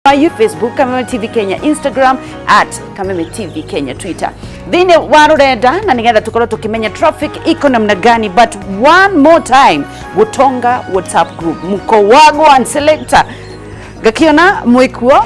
Wa Facebook Kameme TV Kenya, Instagram at Kameme TV Kenya, Twitter thĩinĩ wa rũrenda, na nĩgetha tũkorwo tũkĩmenya traffic iko namna gani. But one more time, Gutonga WhatsApp group mko wagwan selector, ngakiona mwĩkuo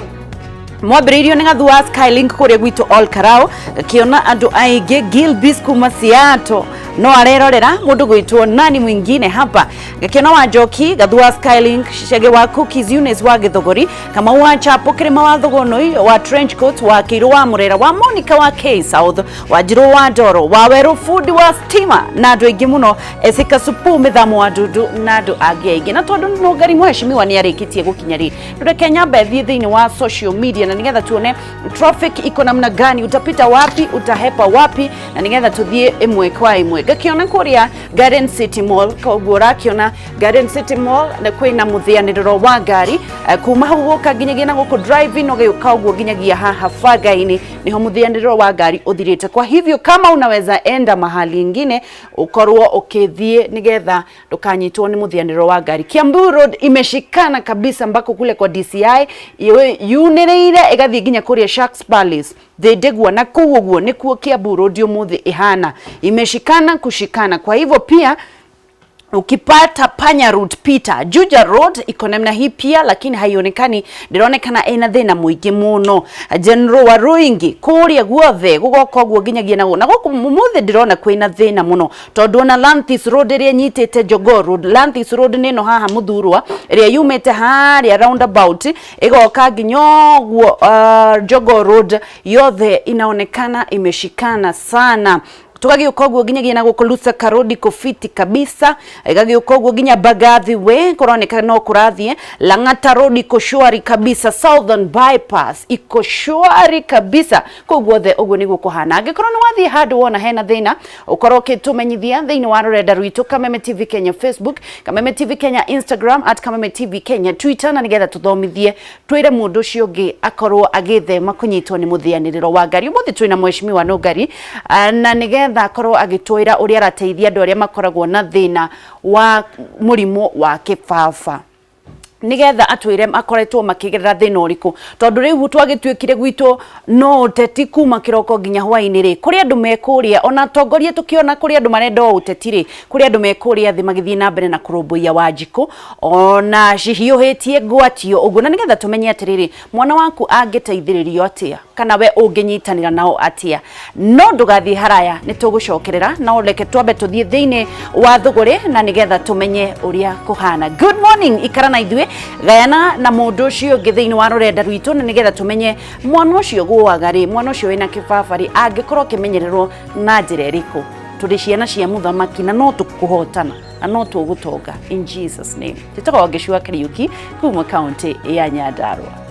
mwambĩrĩirio nĩ gathu wa Skylink kũrĩa gwitũ All Karau, ngakiona andũ aingĩ. Gilbis kuma Seattle no arerorera, mũndũ gwĩtwo nani mwingine hapa, ngakiona wa Njoki, gathu wa Skylink, Chege wa Cookies, Eunice wa Githogori, Kamau wa Chapo, Kirima wa Thugunui wa Trench Coat, wa Kiru wa Murera, wa Monica wa K South, wa Njiru wa Ndoro, wa Weru Fundi wa Stima, na andũ aingĩ mũno, Esika Supu, Mĩthamo wa Ndundu, na andũ angĩ aingĩ. Na tondũ Nũngari mheshimiwa nĩ arĩkĩtie gũkinya rĩ, reke nyambe thiĩ thĩinĩ wa social media na nĩgetha tuone traffic iko namna gani, utapita wapi, utahepa wapi, na nĩgetha tũthiĩ ĩmwe kwa ĩmwe. Ngakiona kũrĩa Garden City Mall, koguo ũrakiona Garden City Mall na kwĩna mũthĩanĩrĩro wa ngari kuma hau gũka nginyagia na gũkũ drive-in, ũgĩũka ũguo nginyagia haha Banga-inĩ niho mũthĩanĩrĩro wa ngari ũthirĩte. Kwa hivyo kama unaweza enda mahali ingine, ukorwo ũkĩthiĩ nĩgetha ndũkanyitwo nĩ mũthĩanĩrĩro wa ngari. Kiambu Road imeshikana kabisa mpaka kule kwa DCI, yunĩrĩire ĩgathiĩ nginya kũrĩa Sharks Palace Thĩndĩgua, na kũu ũguo nĩkuo Kiambu Road ũmũthĩ ĩhana, imeshikana kushikana. Kwa hivyo pia ukipata panya route Peter Juja Road iko namna hii pia, lakini haionekani, ndironekana ina thina muingi muno. General wa Ruingi kuria guothe gugoka uguo nginyagia na guku umuthi ndirona kwina thina muno, tondu ona Lantis Road iria nyitite Jogoo Road, Lantis Road nino haha Muthurwa, iria yumite haria roundabout igoka nginya uguo Jogoo Road yothe inaonekana imeshikana sana. Tugagiuka uguo nginyagia na guku Lusaka Road iko fiti kabisa, igagiuka uguo nginya Mbagathi Way kuroneka no kurathie. Lang'ata Road iko shwari kabisa, Southern Bypass iko shwari kabisa, kuu guothe uguo niguo kuhana. Angikorwo ni wathie handu wona hena thina, ukorwo ukitumenyithia thiini wa rurenda rwitu Kameme TV Kenya Facebook, Kameme TV Kenya Instagram, at Kameme TV Kenya Twitter, na nigetha tuthomithie twire mundu ucio ungi akorwo agithema kunyitwo ni muthianiriro wa ngari. Umuthi twina mheshimiwa Nungari, na nigetha akorwo agitwira uria arateithia andu aria makoragwo na thina wa murimu wa kibaba, nigetha atwire akoretwo makigerera thina uriku, tondu riu twagituikire gwitũ no uteti kuma kiroko nginya hwaini ri, kuri andu mekuria ona atongoria tukiona kuri andu marenda o uteti ri, kuri andu mekuria thi magithii na mbere na kurumbuiya Wanjiku ona cihiuhitie ngwatio uguo, na nigetha tumenye atiriri, mwana waku angiteithĩrĩrio atia kana we ũngĩnyitanĩra nao atia. No ndũgathiĩ haraya, nĩ tũgũcokerera, no reke twambe tũthiĩ thĩinĩ wa thũgũrĩ na nĩgetha tũmenye ũrĩa kũhana. Good morning, ikara na ithuĩ, gayana na mũndũ ũcio ũngĩ thĩinĩ wa rũrenda rwitũ, na nĩgetha tũmenye mwana ũcio gũaga rĩ, mwana ũcio wĩna kĩbaba rĩ, angĩkorwo akĩmenyererwo na njĩra ĩrĩkũ. Tũrĩ ciana cia mũthamaki na no tũkũhotana na no tũgũtonga in Jesus name. Njĩtagwo Wangeci Kariuki kuma kaunti ya Nyandarua.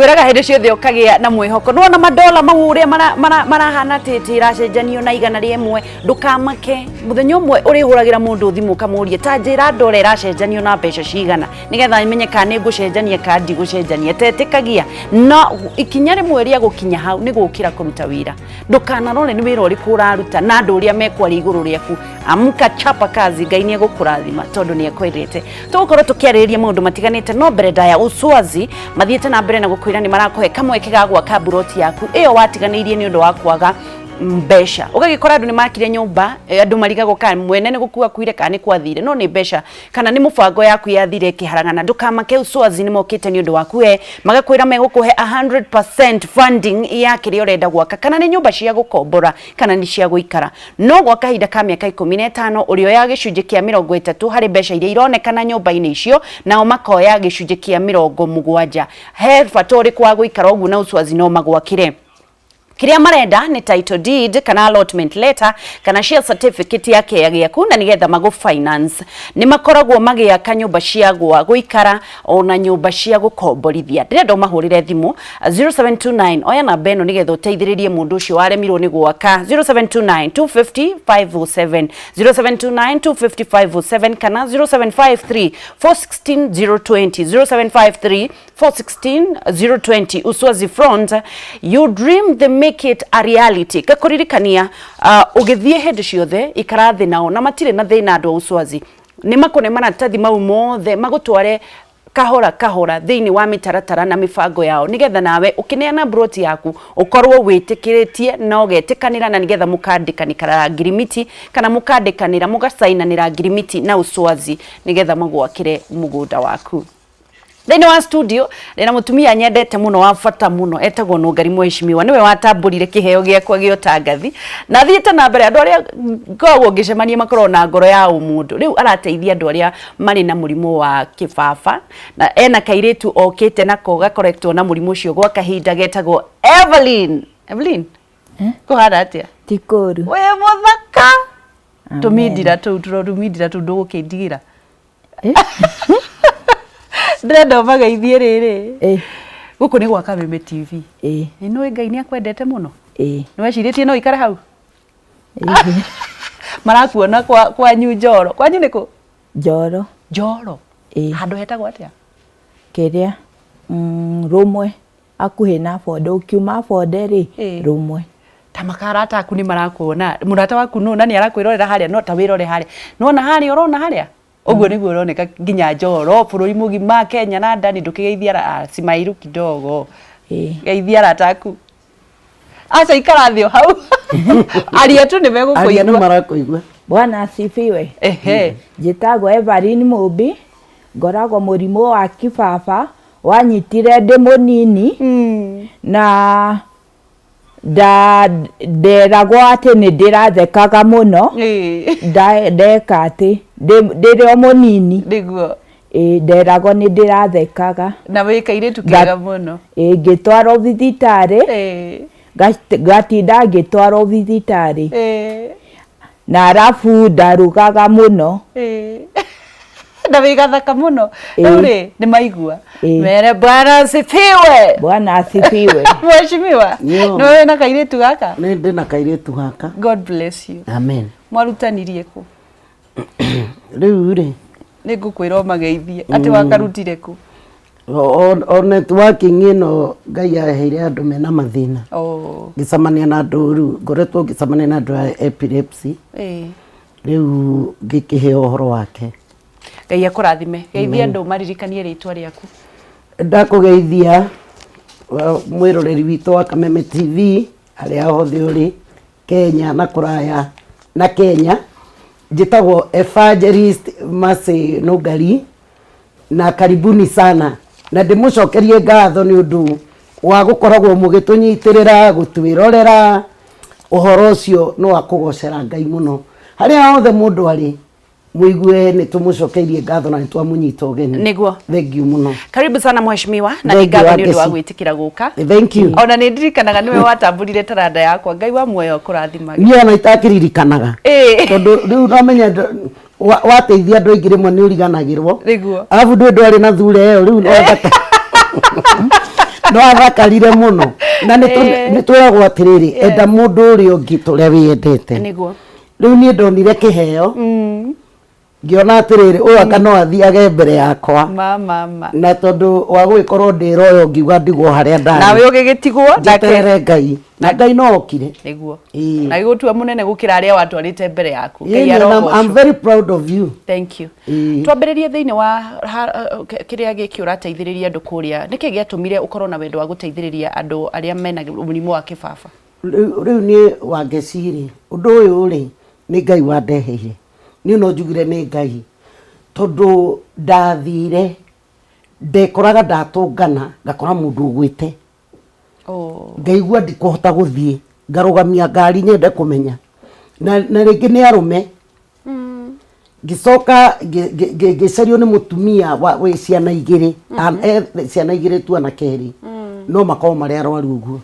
Ngwĩraga hĩndĩ ciothe ũkagĩa na mwĩhoko. Nĩwona madola mau ũrĩa marahana atĩ ĩracenjanio na 100, ndũkamake. Mũthenya ũmwe ũrĩhũragĩra mũndũ thimũ ũkamũria ta njĩra dola ĩracenjanio na mbeca cigana, nĩgetha menye kana nĩ ngũcenjania kana ndigũcenjania. Tetĩkagia no ikinya rĩmwe rĩa gũkinya hau nĩ gũkĩra kũruta wĩra. Ndũkanarore nĩ wĩra ũrĩkũ ũraruta na andũ ũrĩa mekwaria igũrũ rĩaku. Amka, chapa kazi, Ngai nĩ egũkũrathima tondũ nĩ ekwendete. Tũgũkorwo tũkĩarĩrĩria maũndũ matiganĩte, no mbere ndaya Uswazi mathiĩte na mbere na gũkwĩra nĩ marakũhe kamweke ga gwaka mburoti yaku ĩyo watiganĩirie nĩ ũndũ wa kwaga mbeca. Ũgagĩkora andũ nĩ makire nyũmba, andũ marigagwo kana mwene nĩ gũkua akuire kana nĩ kwathire, no nĩ mbeca kana nĩ mũbango yaku yathire ĩkĩharagana. Ndũkamake, Uswazi nĩ mokĩte nĩ ũndũ waku we, magakwĩra megũkũhe 100% funding ya kĩrĩa ũrenda gwaka, kana nĩ nyũmba cia gũkombora kana nĩ cia gũikara. No gwa kahinda ka mĩaka 15 ũrĩoya gĩcunjĩ kĩa 30 harĩ mbeca iria ironekana nyũmba-inĩ icio, nao makoya gĩcunjĩ kĩa 70. He bata ũrĩkũ wa gũikara ũguo na Uswazi no magwakĩre? Kĩrĩa marenda nĩ title deed kana allotment letter kana share certificate ya kĩaya gĩaku, na nĩgetha magũ finance. Nĩ makoragwo magĩaka nyũmba cia gwa gũikara ona nyũmba cia gũkomborithia. Ndĩrenda ũmahũrĩre thimũ 0729, oya namba ĩno nĩgetha ũteithĩrĩrie mũndũ ũcio waremirwo nĩ gwaka, 0729 250 507, 0729 250 507 kana 0753 416 020, 0753 416 020. Uswazi Front, you dream, they make it a reality. Ngakũririkania ũgĩthiĩ hĩndĩ ciothe ikara thĩ nao, na matirĩ na thĩna. Andũ a Uswazi nĩ makũne maratathi mau mothe, magũtware kahora kahora thĩinĩ wa mĩtaratara na mĩbango yao, nĩgetha nawe ũkĩneana mburoti yaku ũkorwo wĩtĩkĩrĩtie na ũgetĩkanĩra, na nĩgetha mũkandĩkanĩra ngirimiti kana mũkandĩkanĩra mũgacainanĩra ngirimiti na Uswazi nĩgetha magwakĩre mũgũnda waku. Thĩinĩ wa studio ndĩna mũtumia nyendete mũno, wa bata mũno, etagwo Nũngari Mheshimiwa. Nĩwe watambũrire kĩheo gĩakwa gĩa ũtangathi na thiĩte na mbere. Andũ arĩa ngoragwo ngĩcemania makoragwo na ngoro ya ũmũndũ. Rĩu arateithia andũ arĩa marĩ na mũrimũ wa kĩbaba, na ena kairĩtu okĩte nako gakoretwo na mũrimũ ũcio gwa kahinda, getagwo Evelyn. Evelyn, kũhana atĩa? Ti kũũru. Wĩ mũthaka. Tũmindira tũu, tũmindira tũu ndũgũkĩndigĩra. Ndĩrenda ũmageithie rĩrĩ. Gũkũ nĩ gwa Kameme TV. Ĩ nĩũĩ Ngai nĩ akwendete mũno? Ĩ. Nĩ wecirĩtie no ikare hau marakuona kwa kwanyu Njoro? Kwanyu nĩ kũ? Njoro. Njoro? Ĩ. Handũ hetagwo atĩa? Kĩrĩa Rũmwe, hakuhĩ na boda, ũkiuma boda rĩ. Rũmwe. Ta makarata aku nĩ marakuona. Mũrata waku nũ na nĩ arakwĩrorera harĩa? No ta wĩrore harĩa, nĩwona harĩa, ũrona harĩa ũguo nĩguo ũroneka nginya Njoro, bũrũri mũgima, Kenya na ndani. Ndũkĩgeithia Simairu kidogo. Geithia arata aku. Aca, ikara thĩ o hau, aria tu, nĩ Aria nĩ megũkũigua. Marakũigua. Bwana asifiwe. Njĩtagwo Evelyn Mũmbi, ngoragwo mũrimũ wa kibaba wanyitire ndĩ mũnini, na nderagwo atĩ nĩ ndĩrathekaga mũno. Ndeka atĩ ndĩrĩ o mũnini. Ĩ, nderagwo nĩ ndĩrathekaga. Na wĩ kairĩtu kega mũno. Ĩ, ngĩtwarwo thibitarĩ, ngatinda ngĩtwarwo thibitarĩ, na arabu ndarugaga mũno. Na wĩ gathaka mũno. Rĩu rĩ, nĩ maigua. Mere bwana asifiwe. Bwana asifiwe. Mheshimiwa, Yo. nĩ wĩ na kairĩtu gaka? Nĩ ndĩ na kairĩtu gaka. God bless you. Amen. Mwarutanirie kũ? Rĩu rĩ, Nĩ ngũkwĩra ũmageithie atĩ wakarutire kũ. O networking ĩno Ngai aheire andũ mena mathĩna. Ngĩcemania na andũ, rĩu ngoretwo ngĩcemania na andũ a epilepsy. Rĩu ngĩkĩheo ũhoro wake. Ngai akũrathime. Geithia andũ, maririkanie rĩtwa rĩaku. Ndakũgeithia mwĩroreri witũ wa Kameme TV harĩa hothe ũrĩ Kenya na kũraya na Kenya. Njĩtagwo Evangelist Mercy Nũngari, na karibuni sana, na ndĩmũcokerie ngatho nĩ ũndũ wa gũkoragwo mũgĩtũnyitĩrĩra gũtwĩrorera. Ũhoro ũcio nĩ wa kũgocera Ngai mũno. Harĩa hothe mũndũ arĩ, mũigue nĩ tũmũcokeirie ngatho na nĩ twamũnyita ũgeni. Thank you mũno. Karibu sana mheshimiwa, na nĩ Thank you, ngatho nĩ ũndũ wa Agesi. gwĩtĩkĩra gũka. Thank you. Ona nĩ ndirikanaga nĩwe watambũrire taranda yakwa. Ngai wa muoyo akũrathimage. Niĩ ona itakĩririkanaga, tondũ rĩu nomenya wateithia andũ aingĩ rĩmwe nĩ ũriganagĩrwo. Arabu ndũĩ ndwarĩ na thura ĩyo, rĩu no No athakarire mũno na nĩ twĩragwo atĩrĩrĩ, enda mũndũ ũrĩa ũngĩ ta ũrĩa wĩyendete. Nĩguo. Rĩu niĩ ndonire kĩheo, ngĩona atĩrĩrĩ, ũyũ anga no athiage mbere yakwa. Ma ma ma. Na tondũ wa gũgĩkorwo ndĩ royo, ngiuga ndigwo harĩa ndarĩ. Nawe ũgĩgĩtigwo nake. Njeterere Ngai, na Ngai no okire. Nĩguo. Ĩĩ. Na gĩgũtua mũnene gũkĩra arĩa watwarĩte mbere yaku. Ngai Ĩĩ, and I'm arogocwo. very proud of you. Thank you. Ĩĩ. Twambĩrĩrie thĩinĩ wa kĩrĩa gĩkĩ ũrateithĩrĩria andũ kũrĩa. Nĩkĩ gĩatũmire ũkorwo na wendo wa gũteithĩrĩria andũ arĩa mena mũrimũ wa kĩbaba? Rĩu niĩ Wangeci rĩ, ũndũ ũyũ rĩ, nĩ Ngai wandeheire. Niĩ no njugire nĩ Ngai, tondũ ndathire ndekoraga ndatũngana ngakora mũndũ ũgwĩte. Oh. Ngaigua ndikũhota gũthiĩ, ngarũgamia ngari nyende kũmenya na rĩngĩ nĩ arũme. Ngĩcoka ngĩcario nĩ mũtumia wĩ ciana igĩrĩ, ciana igĩrĩ tu anake erĩ, no makorwo marĩ arwaru ũguo.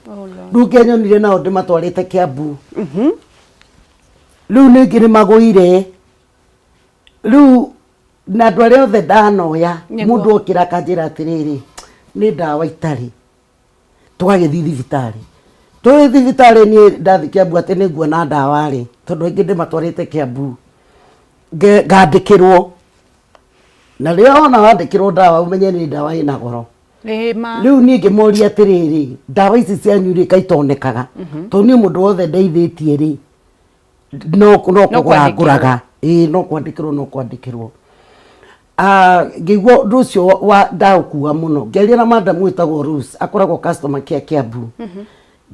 Rĩu ngĩanyonire nao ndĩmatwarĩte Kiambu. Rĩu ningĩ nĩ magũire rĩu na andũ arĩa othe ndanoya. Mũndũ okĩra akanjĩra atĩrĩrĩ, nĩ ndawa itarĩ, tũgagĩthiĩ thibitarĩ. Tũrĩ thibitarĩ, niĩ ndathiĩ Kiambu atĩ nĩ nguona ndawa rĩ, tondũ aingĩ ndĩmatwarĩte Kiambu, ngandĩkĩrwo, na rĩrĩa wona wandĩkĩrwo ndawa, ũmenye nĩ ndawa ĩna goro. Ĩĩ ma. Rĩu niĩ ngĩmoria atĩrĩrĩ, ndawa ici cianyu rĩ, kaĩ itonekaga? Tondũ niĩ mũndũ wothe ndeithĩtie rĩ, no kũgũra kwandĩkĩrwo. Ngũraga, ĩĩ, no kwandĩkĩrwo, no kwandĩkĩrwo. Ah, ngĩigua ũndũ ũcio wa ndaũkua mũno. Ngĩaria na madam wĩtagwo Rose, akoragwo customer care Kiambu.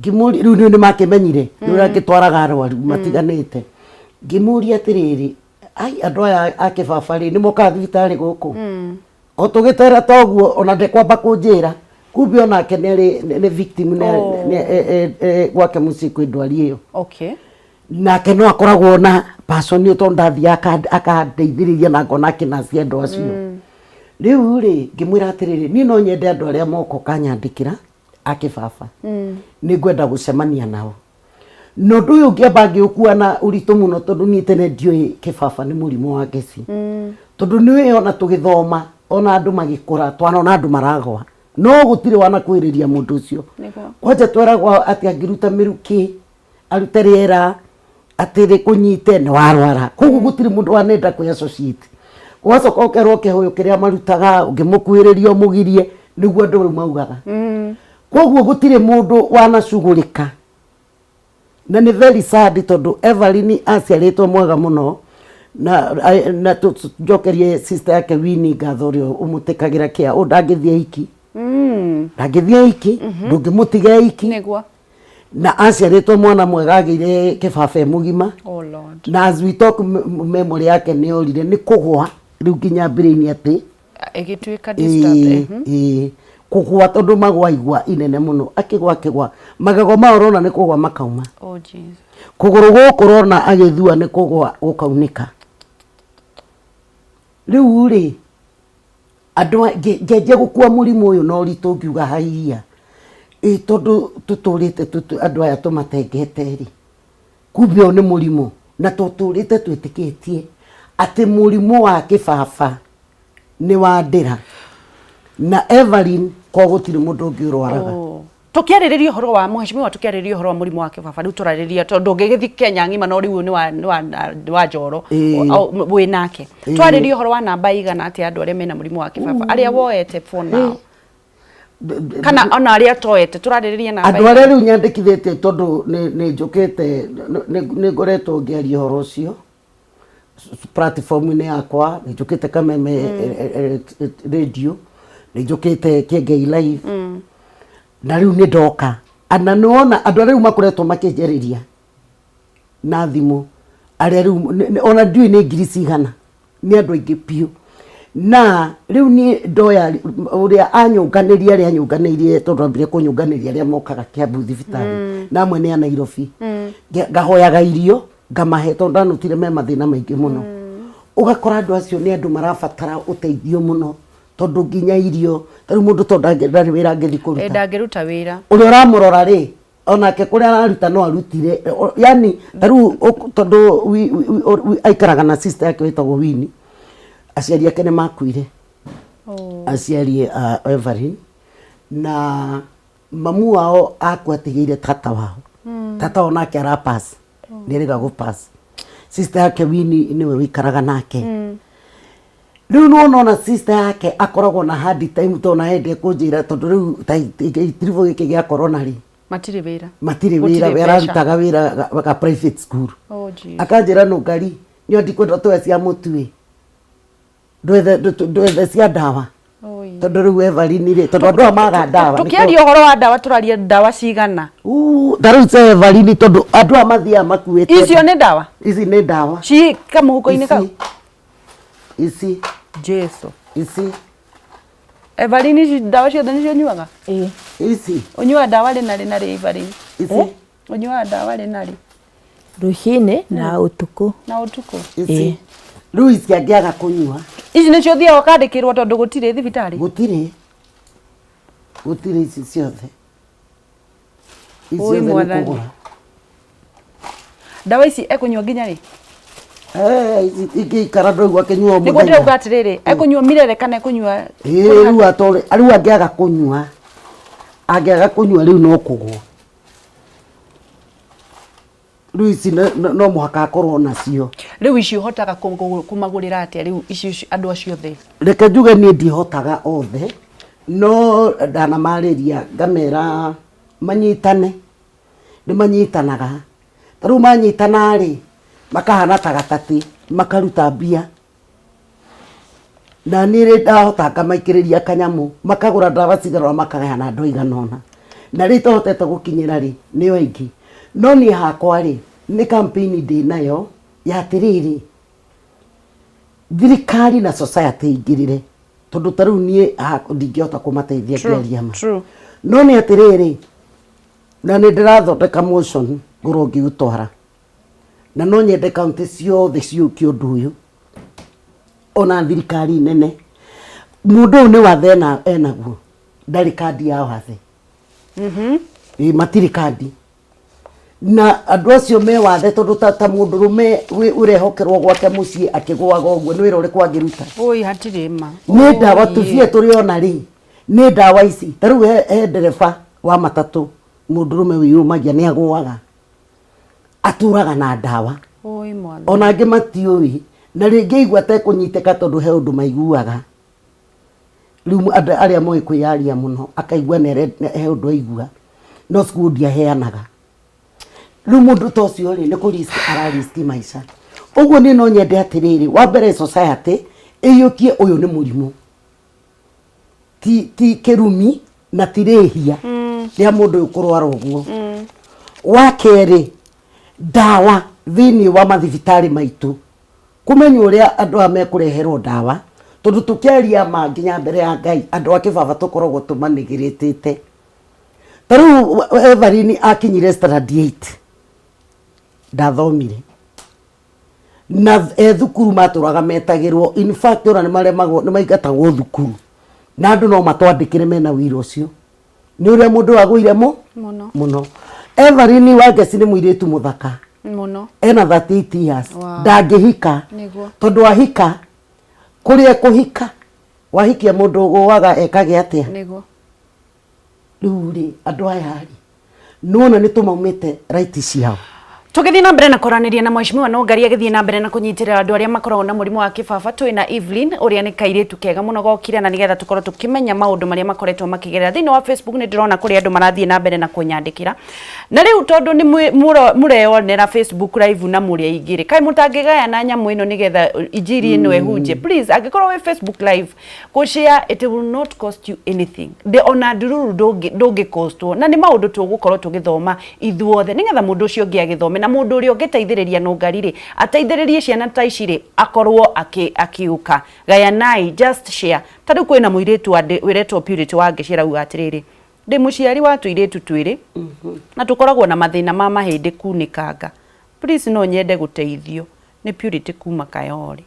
Ngĩmũria, rĩu nĩ makĩmenyire nĩ ũrĩa ngĩtwaraga arwaru matiganĩte. Ngĩmũria atĩrĩrĩ, ai, andũ aya a kĩbaba rĩ, nĩ mokaga thibitarĩ gũkũ? O tũgĩtera toguo, ona ndekwamba kũnjĩra, kumbe onake nĩ arĩ nĩ victim, nĩ gwake mũciĩ kwĩ ndwari ĩyo. Nake no akoragwo na passion ĩyo, tondũ ndathiaga akandeithĩrĩria na ngona akĩnacia andũ acio. Rĩu rĩ, ngĩmwĩra atĩrĩrĩ, niĩ no nyende andũ arĩa moka ũkanyandĩkĩra a kĩbaba, nĩ ngwenda gũcemania nao. Na ũndũ ũyũ ngĩamba ngĩũkua na ũritũ mũno, tondũ niĩ tene ndiũĩ kĩbaba nĩ mũrimũ wa ngeci, tondũ nĩũĩ ona tũgĩthoma, ona andũ magĩkũra, twanona andũ maragwa, no gũtirĩ wanakuhĩrĩria mũndũ ũcio. Kwanja tweragwo atĩ angĩruta mĩrukĩ, arute rĩera atĩ rĩkũnyite, nĩ warwara. Koguo gũtirĩ mũndũ wanenda kwĩ associate. Ũgacoka ũkerwo kĩhũyũ kĩrĩa marutaga, ũngĩmũkuhĩrĩria ũmũgirie, nĩguo andũ rĩu maugaga. Koguo gũtirĩ mũndũ wanacugũrĩka, na nĩ very sad, tondũ Evelyn aciarĩtwo mwega mũno. Na tũnjokerie sister yake Winnie ngatho, ũrĩa ũmũtĩkagĩra kĩa ũ, ndangĩthiĩ iki, ndangĩthiĩ iki, ndũngĩmũtiga iki. Na aciarĩtwo mwana mwega, agĩire kĩbaba e mũgima. Oh Lord. Na as we talk, memory yake nĩ yorire nĩ kũgwa rĩu nginya brain atĩ ĩgĩtuĩka disturbed. Ĩĩ, kũgwa, tondũ magwa igwa inene mũno, akĩgwa akĩgwa, magego mao ũrona nĩ kũgwa makauma. Oh Jesus. Kũgũrũ gũkũ ũrona agĩthua nĩ kũgwa gũkaunĩka. Rĩu rĩ, andũ ngĩanjia gũkua mũrimũ ũyũ na ũritũ, ngiuga haiya, ĩ tondũ tũtũrĩte andũ aya tũmatengete rĩ, kumbe ũyũ nĩ mũrimũ, na tũtũrĩte twĩtĩkĩtie atĩ mũrimũ wa kĩbaba nĩ wa ndĩra, na Evelyn ko gũtirĩ mũndũ ũngĩ ũrwaraga. Oh. Tũkĩarĩrĩria ũhoro wa mheshimiwa, tũkĩarĩrĩria ũhoro wa mũrimũ wa kĩbaba, rĩu tũrarĩrĩria tondũ ũngĩgĩthiĩ Kenya ng'ima, no rĩu nĩ wa njoro wĩ nake. Twarĩrĩria ũhoro wa namba igana atĩa andũ arĩa mena mũrimũ wa kĩbaba, arĩa woete for now, kana ona arĩa toete, tũrarĩrĩria namba andũ arĩa rĩu nyandĩkithĩtie, tondũ nĩ njũkĩte, nĩ ngoretwo ngĩaria ũhoro ũcio platform-inĩ yakwa. Nĩ njũkĩte Kameme radio, nĩ njũkĩte Kĩengei Live, na rĩu nĩ ndoka. Na nĩ wona andũ arĩa rĩu makoretwo makĩnjarĩria na thimũ, arĩa rĩu ona ndiũĩ nĩ ngiri cigana, nĩ andũ aingĩ biũ. Na rĩu niĩ ndoya ũrĩa anyũnganĩria, arĩa anyũnganĩirie, tondũ ambire kũnyũnganĩria arĩa mokaga Kiambu thibitarĩ, na amwe nĩ a Nairobi. Ngahoyaga irio ngamahe, tondũ ndanotire me mathĩna maingĩ mũno. Ũgakora andũ acio nĩ andũ marabatara ũteithio mũno, tondũ nginya irio, tarĩu mũndũ tondũ ndarĩ wĩra angĩthiĩ kũruta. Ndangĩruta wĩra. Ũrĩa ũramũrora rĩ, onake kũrĩa araruta no arutire, yani tarĩu tondũ aikaraga na sister yake wĩtagwo Winnie. Aciari ake nĩ makuire. Oh. Aciari a Evelyn na Mamu wao akua atigĩire tata wao. Tata wao nake ara pass. Nĩ erĩga gũ pass. Sister yake Winnie nĩwe wĩikaraga nake. Rĩu nĩwona ona sister yake akoragwo na hard time tondũ ona endie kũnjĩra tondũ rĩu ta gĩtiribũ gĩkĩ gĩa corona rĩ Matirĩ wĩra. Matirĩ Gũtirĩ wĩra, we mbeca. ararutaga wĩra ga private school. Oh, Jesus. Akanjĩra nũngari nĩo ndikwenda tũhe cia mũtu ĩ ndwethe ndwethe cia ndawa. Oi. Tondũ rĩu Evelyn rĩ, tondũ andũ aya maga ndawa. Tũkĩaria ũhoro wa ndawa tũraria ndawa cigana? Uu, ta rĩu cia Evelyn tondũ andũ aya mathiaga makuĩte. Icio nĩ ndawa? Ici nĩ ndawa. Ci kamũhuko-inĩ kau? Ici. Jesu. Ici. Evelyn ici ndawa ciothe nĩcio ũnyuaga? Ĩĩ. Ici. Ũnyuaga ndawa rĩ na rĩ na rĩ Evelyn? Ici. Eh? Ũnyuaga ndawa rĩ na rĩ? Rũcinĩ na ũtukũ. Na ũtukũ? Ici. Rĩu ici angĩaga kũnyua. Ici nĩcio ũthiaga ũkandĩkĩrwo tondũ gũtirĩ thibitarĩ? Gũtirĩ. Gũtirĩ ici ciothe. Ici Ũi ciothe nĩ mwathani. kũgũra. Ndawa ici ekũnyua nginya rĩ? Eh, ici ingĩikara ndũigua akĩnyua o Nĩguo mũthenya. ndĩrauga atĩrĩrĩ, ekũnyua mirere kana ekũnyua Ĩĩ, rĩu atore, rĩu angĩaga kũnyua, angĩaga kũnyua rĩu no kũgwa. Rĩu ici no mũhaka akorwo nacio. Rĩu ici ũhotaga kũmagũrĩra atĩa rĩu ici andũ acio othe? Reke njuge niĩ ndihotaga othe, no ndanamarĩria ngamera manyitane, nĩ manyitanaga. Ta rĩu manyitana rĩ, makahana ta gatatĩ, makaruta mbia. Na niĩ rĩ ndahota ngamaikĩrĩria kanyamũ, makagũra ndawa cigana ũna makagayana andũ aigana ũna. Na rĩrĩa itahotete gũkinyĩra rĩ, nĩo aingĩ. No niĩ hakwa rĩ, nĩ campaign ndĩnayo ya atĩrĩrĩ, thirikari na society ĩingĩrĩre, tondũ ta rĩu niĩ ndingĩhota kũmateithia ngĩaria ma. No nĩ atĩrĩrĩ, na nĩ ndĩrathondeka motion ngorwo ngĩũtwara. Na no nyende kaunti ciothe ciũkie ũndũ ũyũ, ona thirikari nene. Mũndũ ũyũ nĩ wathe enaguo, ndarĩ kandi ya wathe. Ĩĩ matirĩ kandi. Na andũ acio me wathe tondũ ta mũndũrũme ũrehokerwo gwake mũciĩ akĩgũaga ũguo nĩ wĩra ũrĩkũ angĩruta? Oi hatirĩ ma. Nĩ ndawa tũbia tũrĩ ona rĩ, nĩ ndawa ici. Ta rĩu he ndereba wa matatũ mũndũrũme wĩyũmagia nĩ agũaga. Atũraga na ndawa. Oi mwathani. Ona angĩ matiũĩ. Na rĩngĩ aigua atekũnyitĩka tondũ he ũndũ maiguaga. Rĩu andũ arĩa moĩ kwĩyaria mũno akaigua he ũndũ aigua no cukuru ndiaheanaga. Rĩu mũndũ ta ũcio rĩ nĩ kũ risk ara risk maica. Ũguo niĩ no nyende atĩrĩrĩ, wa mbere society ĩiyũkie ũyũ nĩ mũrimũ. Ti kĩrumi na ti rĩhia rĩa mũndũ ũyũ kũrwara ũguo. Wa kerĩ, ndawa thĩiniĩ wa mathibitarĩ maitũ kũmenya ũrĩa andũ aya mekũreherwo ndawa, tondũ tũkĩaria ma nginya mbere ya Ngai, andũ a kĩbaba tũkoragwo tũmanĩgĩrĩtĩte. Ta rĩu Evelyn akinyire standard 8 ndathomire. Na e thukuru matũraga metagĩrwo, in fact ona nĩmaremagwo, nĩmaingatagwo thukuru. Na andũ no matwandĩkĩre mena wĩira ũcio. Nĩ ũrĩa mũndũ agũire Mũno. Mũno. Evelyn Wangeci nĩ mũirĩtu mũthaka. Mũno. Ena 38 years. Wow. Ndangĩhika. Nĩguo. Tondũ ahika, kũrĩa ekũhika, wahikia mũndũ ũgũaga ekage atĩa? Nĩguo. Rĩu rĩ, andũ aya rĩ, nĩwona nĩ tũmaumĩte right ciao. Tũgĩthiĩ na mbere na kwaranĩria na Mheshimiwa Nũngari agĩthiĩ na mbere na kũnyitĩrĩra andũ arĩa makoragwo na mũrimũ wa kĩbaba, twĩ na Evelyn ũrĩa nĩ kairĩtu kega mũno gokire na nĩgetha tũkorwo tũkĩmenya maũndũ marĩa makoretwo makĩgerera. Thĩinĩ wa Facebook nĩ ndĩrona kũrĩ andũ marathiĩ na mbere na kũnyandĩkĩra. Na rĩu tondũ nĩ mũreyonera Facebook live na mũrĩ aingĩ rĩ, kaĩ mũtangĩgayana nyamũ ĩno nĩgetha injiri ĩno ĩhunje? Please, angĩkorwo wĩ Facebook live, kũ share it will not cost you anything. Ndĩ ona ndururu ndũngĩ costwo. Na nĩ maũndũ tũgũkorwo tũgĩthoma ithuothe nĩgetha mũndũ ũcio ũngĩ agĩthome, na mũndũ ũrĩa ũngĩteithĩrĩria Nũngari rĩ, ateithĩrĩrie ciana ta ici rĩ, akorwo akĩũka. Gayanai, just share. Ta rĩu kwĩna mũirĩtu wĩretwo Purity Wangeci arauga atĩrĩrĩ, ndĩ mũciari wa tũirĩtu twĩrĩ na tũkoragwo na mathĩna ma mahĩndĩ kunĩkanga. Please no nyende gũteithio. Nĩ Purity kuma Kayole.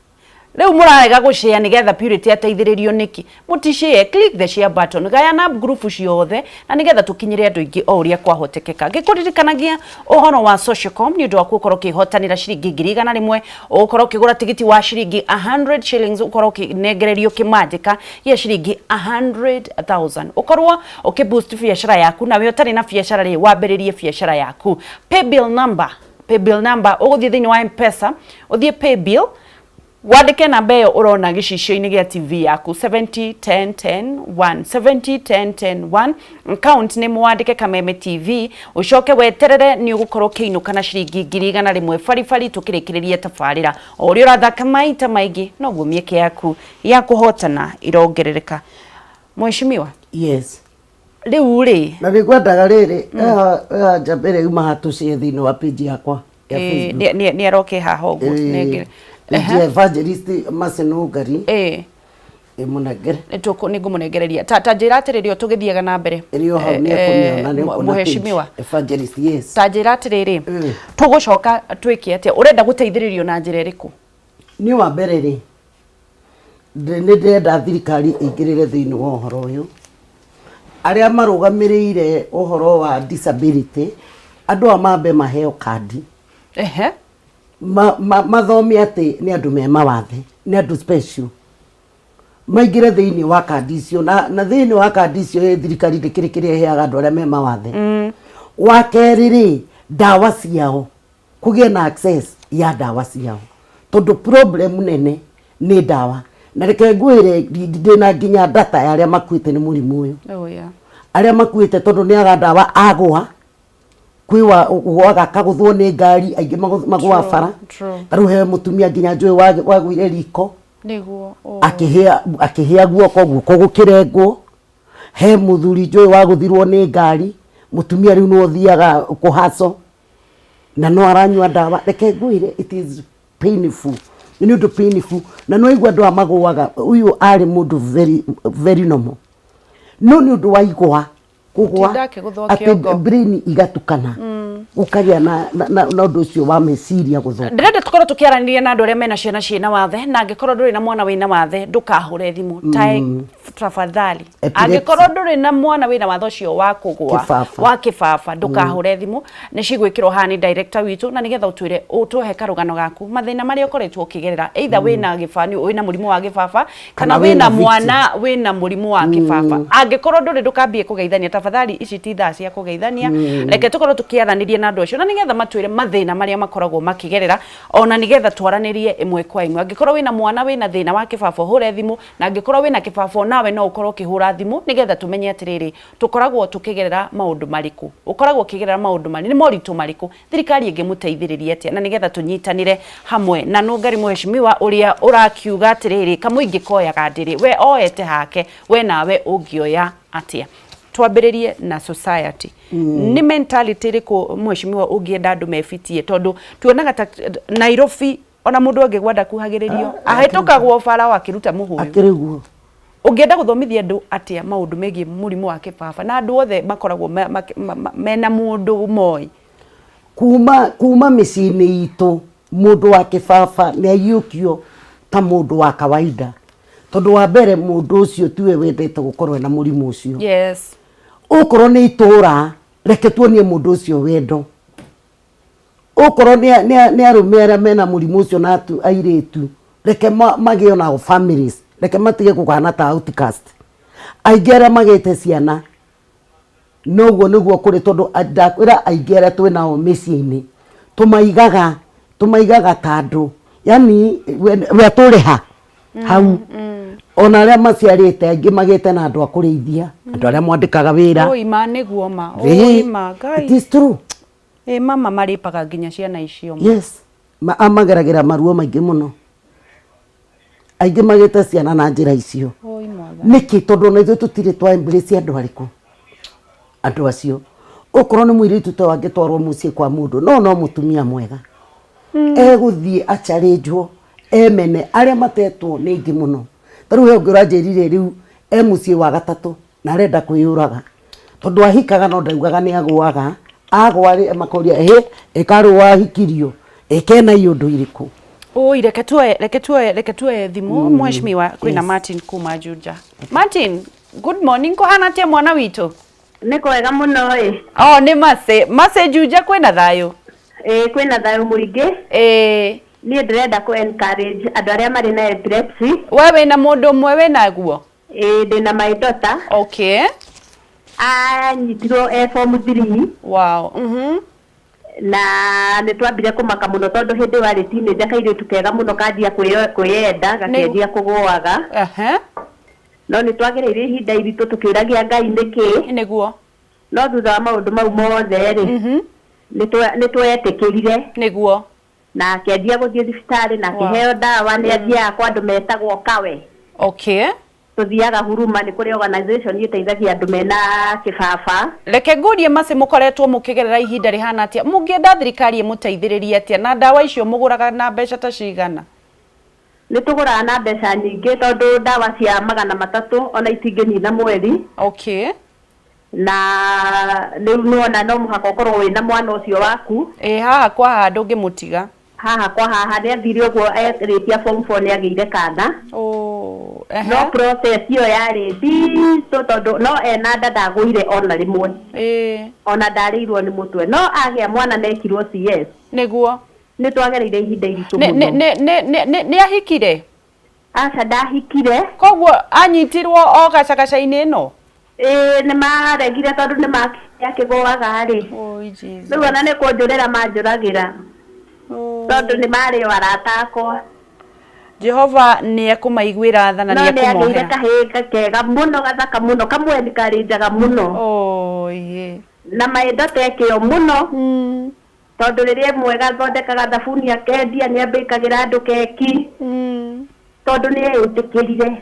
Rĩu mũrarega gũshare nĩgetha Purity ateithĩrĩrio nĩkĩ? Mũtishare, click the share button, gayana group ciothe na nĩgetha tũkinyĩre andũ aingĩ o ũrĩa kwahotekeka. Ngĩkũririkanagia ũhoro wa Socialcom nĩ ũndũ wa gũkorwo ũkĩhotanĩra ciringi 100,000, ũgũkorwo ũkĩgũra tigiti wa ciringi 100 shillings, ũkorwo ũkĩnengererio kĩmanjĩka gĩa ciringi 100,000. Ũkorwo ũkĩ boost biacara yaku, nawe ũtarĩ na biacara rĩ, wambĩrĩrie biacara yaku. Paybill number, paybill number, ũgũthiĩ thĩinĩ wa M-Pesa, ũthiĩ paybill, wandĩke namba ĩyo ũrona gĩcicio-inĩ gĩa TV yaku 70 10 10 1, 70 10 10 1, account nĩ mwandĩke Kameme TV, ũcoke weterere nĩ ũgũkorwo ũkĩinũka na ciringi 100,000 baribari tũkĩrĩkĩrĩria tabarĩra. O ũrĩa ũrathaka maita maingĩ noguo mĩeke yaku ya kũhotana irongerereka. Mheshimiwa. Yes. Rĩu rĩ, Na nĩ ngwendaga rĩrĩ eha njamba ĩrĩa yuma hatũcie thĩinĩ wa page yakwa ya Facebook. Nĩ aroke haha ũguo. Nengere. Page ya Evangelist Mercy Nũngari. Ĩmũnengere. Nĩ ngũmũnengereria. Ta njĩra atĩrĩrĩ, o tũgĩthiaga na mbere. Ĩrĩ o hau nĩ ekũmĩona, nĩ ũkuona page. Mũheshimiwa. Evangelist, yes. Ta njĩra atĩrĩrĩ, tũgũcoka twĩke atĩa? Ũrenda gũteithĩrĩrio na njĩra ĩrĩkũ? Niĩ wa mbere rĩ, nĩ ndĩrenda thirikari ĩingĩrĩre thĩinĩ wa ũhoro ũyũ. Arĩa marũgamĩrĩire ũhoro wa disability, andũ aya mambe maheo kandi. Mathome atĩ nĩ andũ me mawathe, nĩ andũ special. Maingĩre thĩinĩ wa kandi icio, na thĩinĩ wa kandi icio ĩ thirikari ndĩkĩrĩ kĩrĩa ĩheaga andũ arĩa me mawathe. Wa kerĩ rĩ, ndawa ciao, kũgĩe na access ya ndawa ciao, tondũ problem nene nĩ ndawa. Na reke ngwĩre, ndĩna nginya data ya arĩa makuĩte nĩ mũrimũ ũyũ. Oh, yeah. Arĩa makuĩte tondũ nĩ aga ndawa agũa, kwĩ wa ũgũaga akagũthwo nĩ ngari, aingĩ magũaga bara. Ta rĩu he mũtumia nginya njũĩ wagũire riko. Nĩguo, oh. Akĩhĩa guoko, guoko gũkĩrengwo. He mũthuri njũĩ wagũthirwo nĩ ngari, mũtumia rĩu nĩwe ũthiaga kũhaco na no aranyua ndawa. Reke ngwĩre, it is painful. Nĩ ũndũ painful. Na nĩ waigua andũ aya magũaga, ũyũ arĩ mũndũ very, very normal. No nĩ ũndũ wa igwa, kũgwa, Gũtinda akĩgũthwo atĩ kĩongo. brain igatukana. Gũkagĩa na ũndũ ũcio wa meciria gũthũka. Ndĩrenda tũkorwo tũkĩaranĩria na andũ arĩa mena ciana ciĩna wathe, na angĩkorwo ndũrĩ na mwana wĩna wathe, ndũkahũre thimũ. Ta tafadhali. Epilepsy. Angĩkorwo ndũrĩ na mwana wĩna wathe ũcio wa kũgũa, Kĩbaba. wa kĩbaba, ndũkahũre thimũ. Nĩ cigwĩkĩrwo haha nĩ director witũ, na nĩgetha ũtwĩre, ũtũhe karũgano gaku, mathĩna marĩa ũkoretwo ũkĩgerera, either wĩna gĩbaba, wĩna mũrimũ wa gĩbaba, kana Kana wĩna wĩna victim. mwana wĩna mũrimũ wa kĩbaba. Angĩkorwo ndũrĩ, ndũkambie kũgeithania, tafadhali, ici ti thaa cia kũgeithania. Reke tũkorwo tũkĩaranĩria na andũ acio, na nĩgetha matwĩre mathĩna marĩa makoragwo makĩgerera, ona nĩgetha twaranĩrie ĩmwe kwa ĩmwe. Angĩkorwo wĩna mwana wĩna thĩna wa kĩbaba, ũhũre thimũ, na angĩkorwo wĩna kĩbaba onawe no ũkorwo ũkĩhũra thimũ, nĩgetha tũmenye atĩrĩrĩ, tũkoragwo tũkĩgerera maũndũ marĩkũ, ũkoragwo ũkĩgerera maũndũ marĩkũ, nĩ moritũ marĩkũ, thirikari ĩngĩmũteithĩrĩria atĩa, na nĩgetha tũnyitanĩre hamwe na Nũngari mũheshimiwa ũrĩa ũrakiuga atĩrĩrĩ, kamũingĩ koyaga ndĩrĩ, we oete hake, we nawe ũngĩoya atĩa? Twambĩrĩrie na society. Nĩ mentality ĩrĩkũ mũheshimiwa ũngĩenda andũ mebitie, tondũ tuonaga ta Nairobi ona mũndũ angĩgwa ndakuhagĩrĩrio, ahĩtũkagwo bara o akĩruta mũhũyũ. Akĩrĩ guo. Ũngĩenda gũthomithia andũ atĩa maũndũ megiĩ mũrimũ wa kĩbaba, na andũ othe makoragwo mena mũndũ moĩ? Kuma mĩciĩ-inĩ itũ, mũndũ wa kĩbaba nĩ aiyũkio ta mũndũ wa kawaida, tondũ wa mbere mũndũ ũcio tiwe wendete gũkorwo ena mũrimũ ũcio. Okorwo nĩ itũra, reke tuonie mũndũ ũcio wendo. Okorwo nĩ arũme arĩa mena mũrimũ ũcio na airĩtu, reke magĩe onao families, reke matige kũhana ta outcast. Aingĩ arĩa magĩte ciana, noguo nĩguo kũrĩ, tondũ ndakwĩra aingĩ arĩa twĩnao mĩciĩ-inĩ, tũmaigaga ta andũ, yani we atũrĩha hau. Ona arĩa maciarĩte aingĩ magĩte na andũ a kũrĩithia, andũ arĩa mwandĩkaga wĩra. Oi ma nĩguo ma. Oi ma, Ngai. It is true. Ĩ mama marĩpaga nginya ciana icio ma. Yes. Amageragĩra maruo maingĩ mũno. Aingĩ magĩte ciana na njĩra icio. Oi mwathani. Nĩkĩ? Tondũ ona ithuĩ tũtirĩ twa embrace andũ arĩkũ? Andũ acio. Okorwo nĩ mũirĩtu ta angĩtwarwo mũciĩ kwa mũndũ, no no mũtumia mwega. Egũthiĩ acharĩnjwo, emene, arĩa matetwo nĩ aingĩ mũno. Ta rĩu he ũngĩ ũranjĩrire rĩu e mũciĩ wa gatatũ na arenda kwĩyũraga. Tondũ ahikaga no ndaugaga nĩ agũaga, agwa rĩ makoria ĩ ĩ karĩ wahikirio, ĩ kena iũndũ irĩkũ? Oi, reke tuoe reke tuoe reke tuoe thimũ mheshimiwa kwĩna Martin kuma Juja. Martin, good morning, kũhana atĩa mwana witũ? Nĩ kwega mũno ĩ. Oh, nĩ Mercy. Mercy Juja kwĩna thayũ? Ĩ kwĩna thayũ mũingĩ. Ĩĩ. Niĩ ndĩrenda kũ encourage andũ arĩa marĩ na epilepsy. We wĩna mũndũ ũmwe wĩnaguo? Ĩ ndĩna my daughter. Okay. Anyitirwo e form 3. Wow. Na nĩ twambire kũmaka mũno tondũ hĩndĩ ĩyo arĩ teenager kairĩtu kega mũno kanjia kwĩyenda gakĩanjia kũgũaga. No nĩ twagereire ihinda iritũ tũkĩũragia Ngai nĩkĩ. Nĩguo. No thutha wa maũndũ mau mothe rĩ, nĩ twetĩkĩrire. Nĩguo. Na akĩanjia gũthiĩ thibitarĩ na akĩheo ndawa, nĩ athiaga kwa andũ metagwo Kawe. Okay. Tũthiaga Huruma, nĩ kũrĩ organization ĩteithagia andũ mena kĩbaba. Reke ngũrie Mercy, mũkoretwo mũkĩgerera ihinda rĩhana atĩa? Mũngĩenda thirikari ĩmũteithĩrĩrie atĩa? Na ndawa icio mũgũraga na mbeca ta cigana? Nĩ tũgũraga na mbeca nyingĩ tondũ ndawa cia 300 ona itingĩnina mweri. Okay. Na rĩu nĩwona no mũhaka ũkorwo wĩna mwana ũcio waku. Ĩ haha kwa haha ndũngĩmũtiga. Haha kwa haha nĩ athire ũguo erĩkia form 4 nĩ agĩire kana. Oh, ehe. No process ĩyo yarĩ nditũ tondũ no ena nda ndagũire ona rĩmwe. Ĩ. Ona ndarĩirwo nĩ mũtwe. No agĩa mwana nekirwo CS. Nĩguo. Nĩ twagereire ihinda iritũ mũno. Nĩ ahikire? Aca ndahikire. Koguo anyitirwo o gacagaca-inĩ ĩno? Ĩĩ nĩ maregire tondũ nĩ makĩgũaga rĩ. Oi Jesus. Rĩu ona nĩ kũnjũrĩra manjũragĩra. Tondũ nĩ marĩ o arata akwa. Jehova nĩ ekũmaiguĩra tha na No nĩ nĩ agĩire ekũmohera. kahĩĩ kega mũno gathaka mũno kamwe nĩ karĩ njaga mũno. Oi. Na maĩndo tekĩo mũno. Tondũ rĩrĩa mwega athondekaga thabuni akendia nĩ ambĩkagĩra andũ keki. Tondũ nĩ eyĩtĩkĩrire.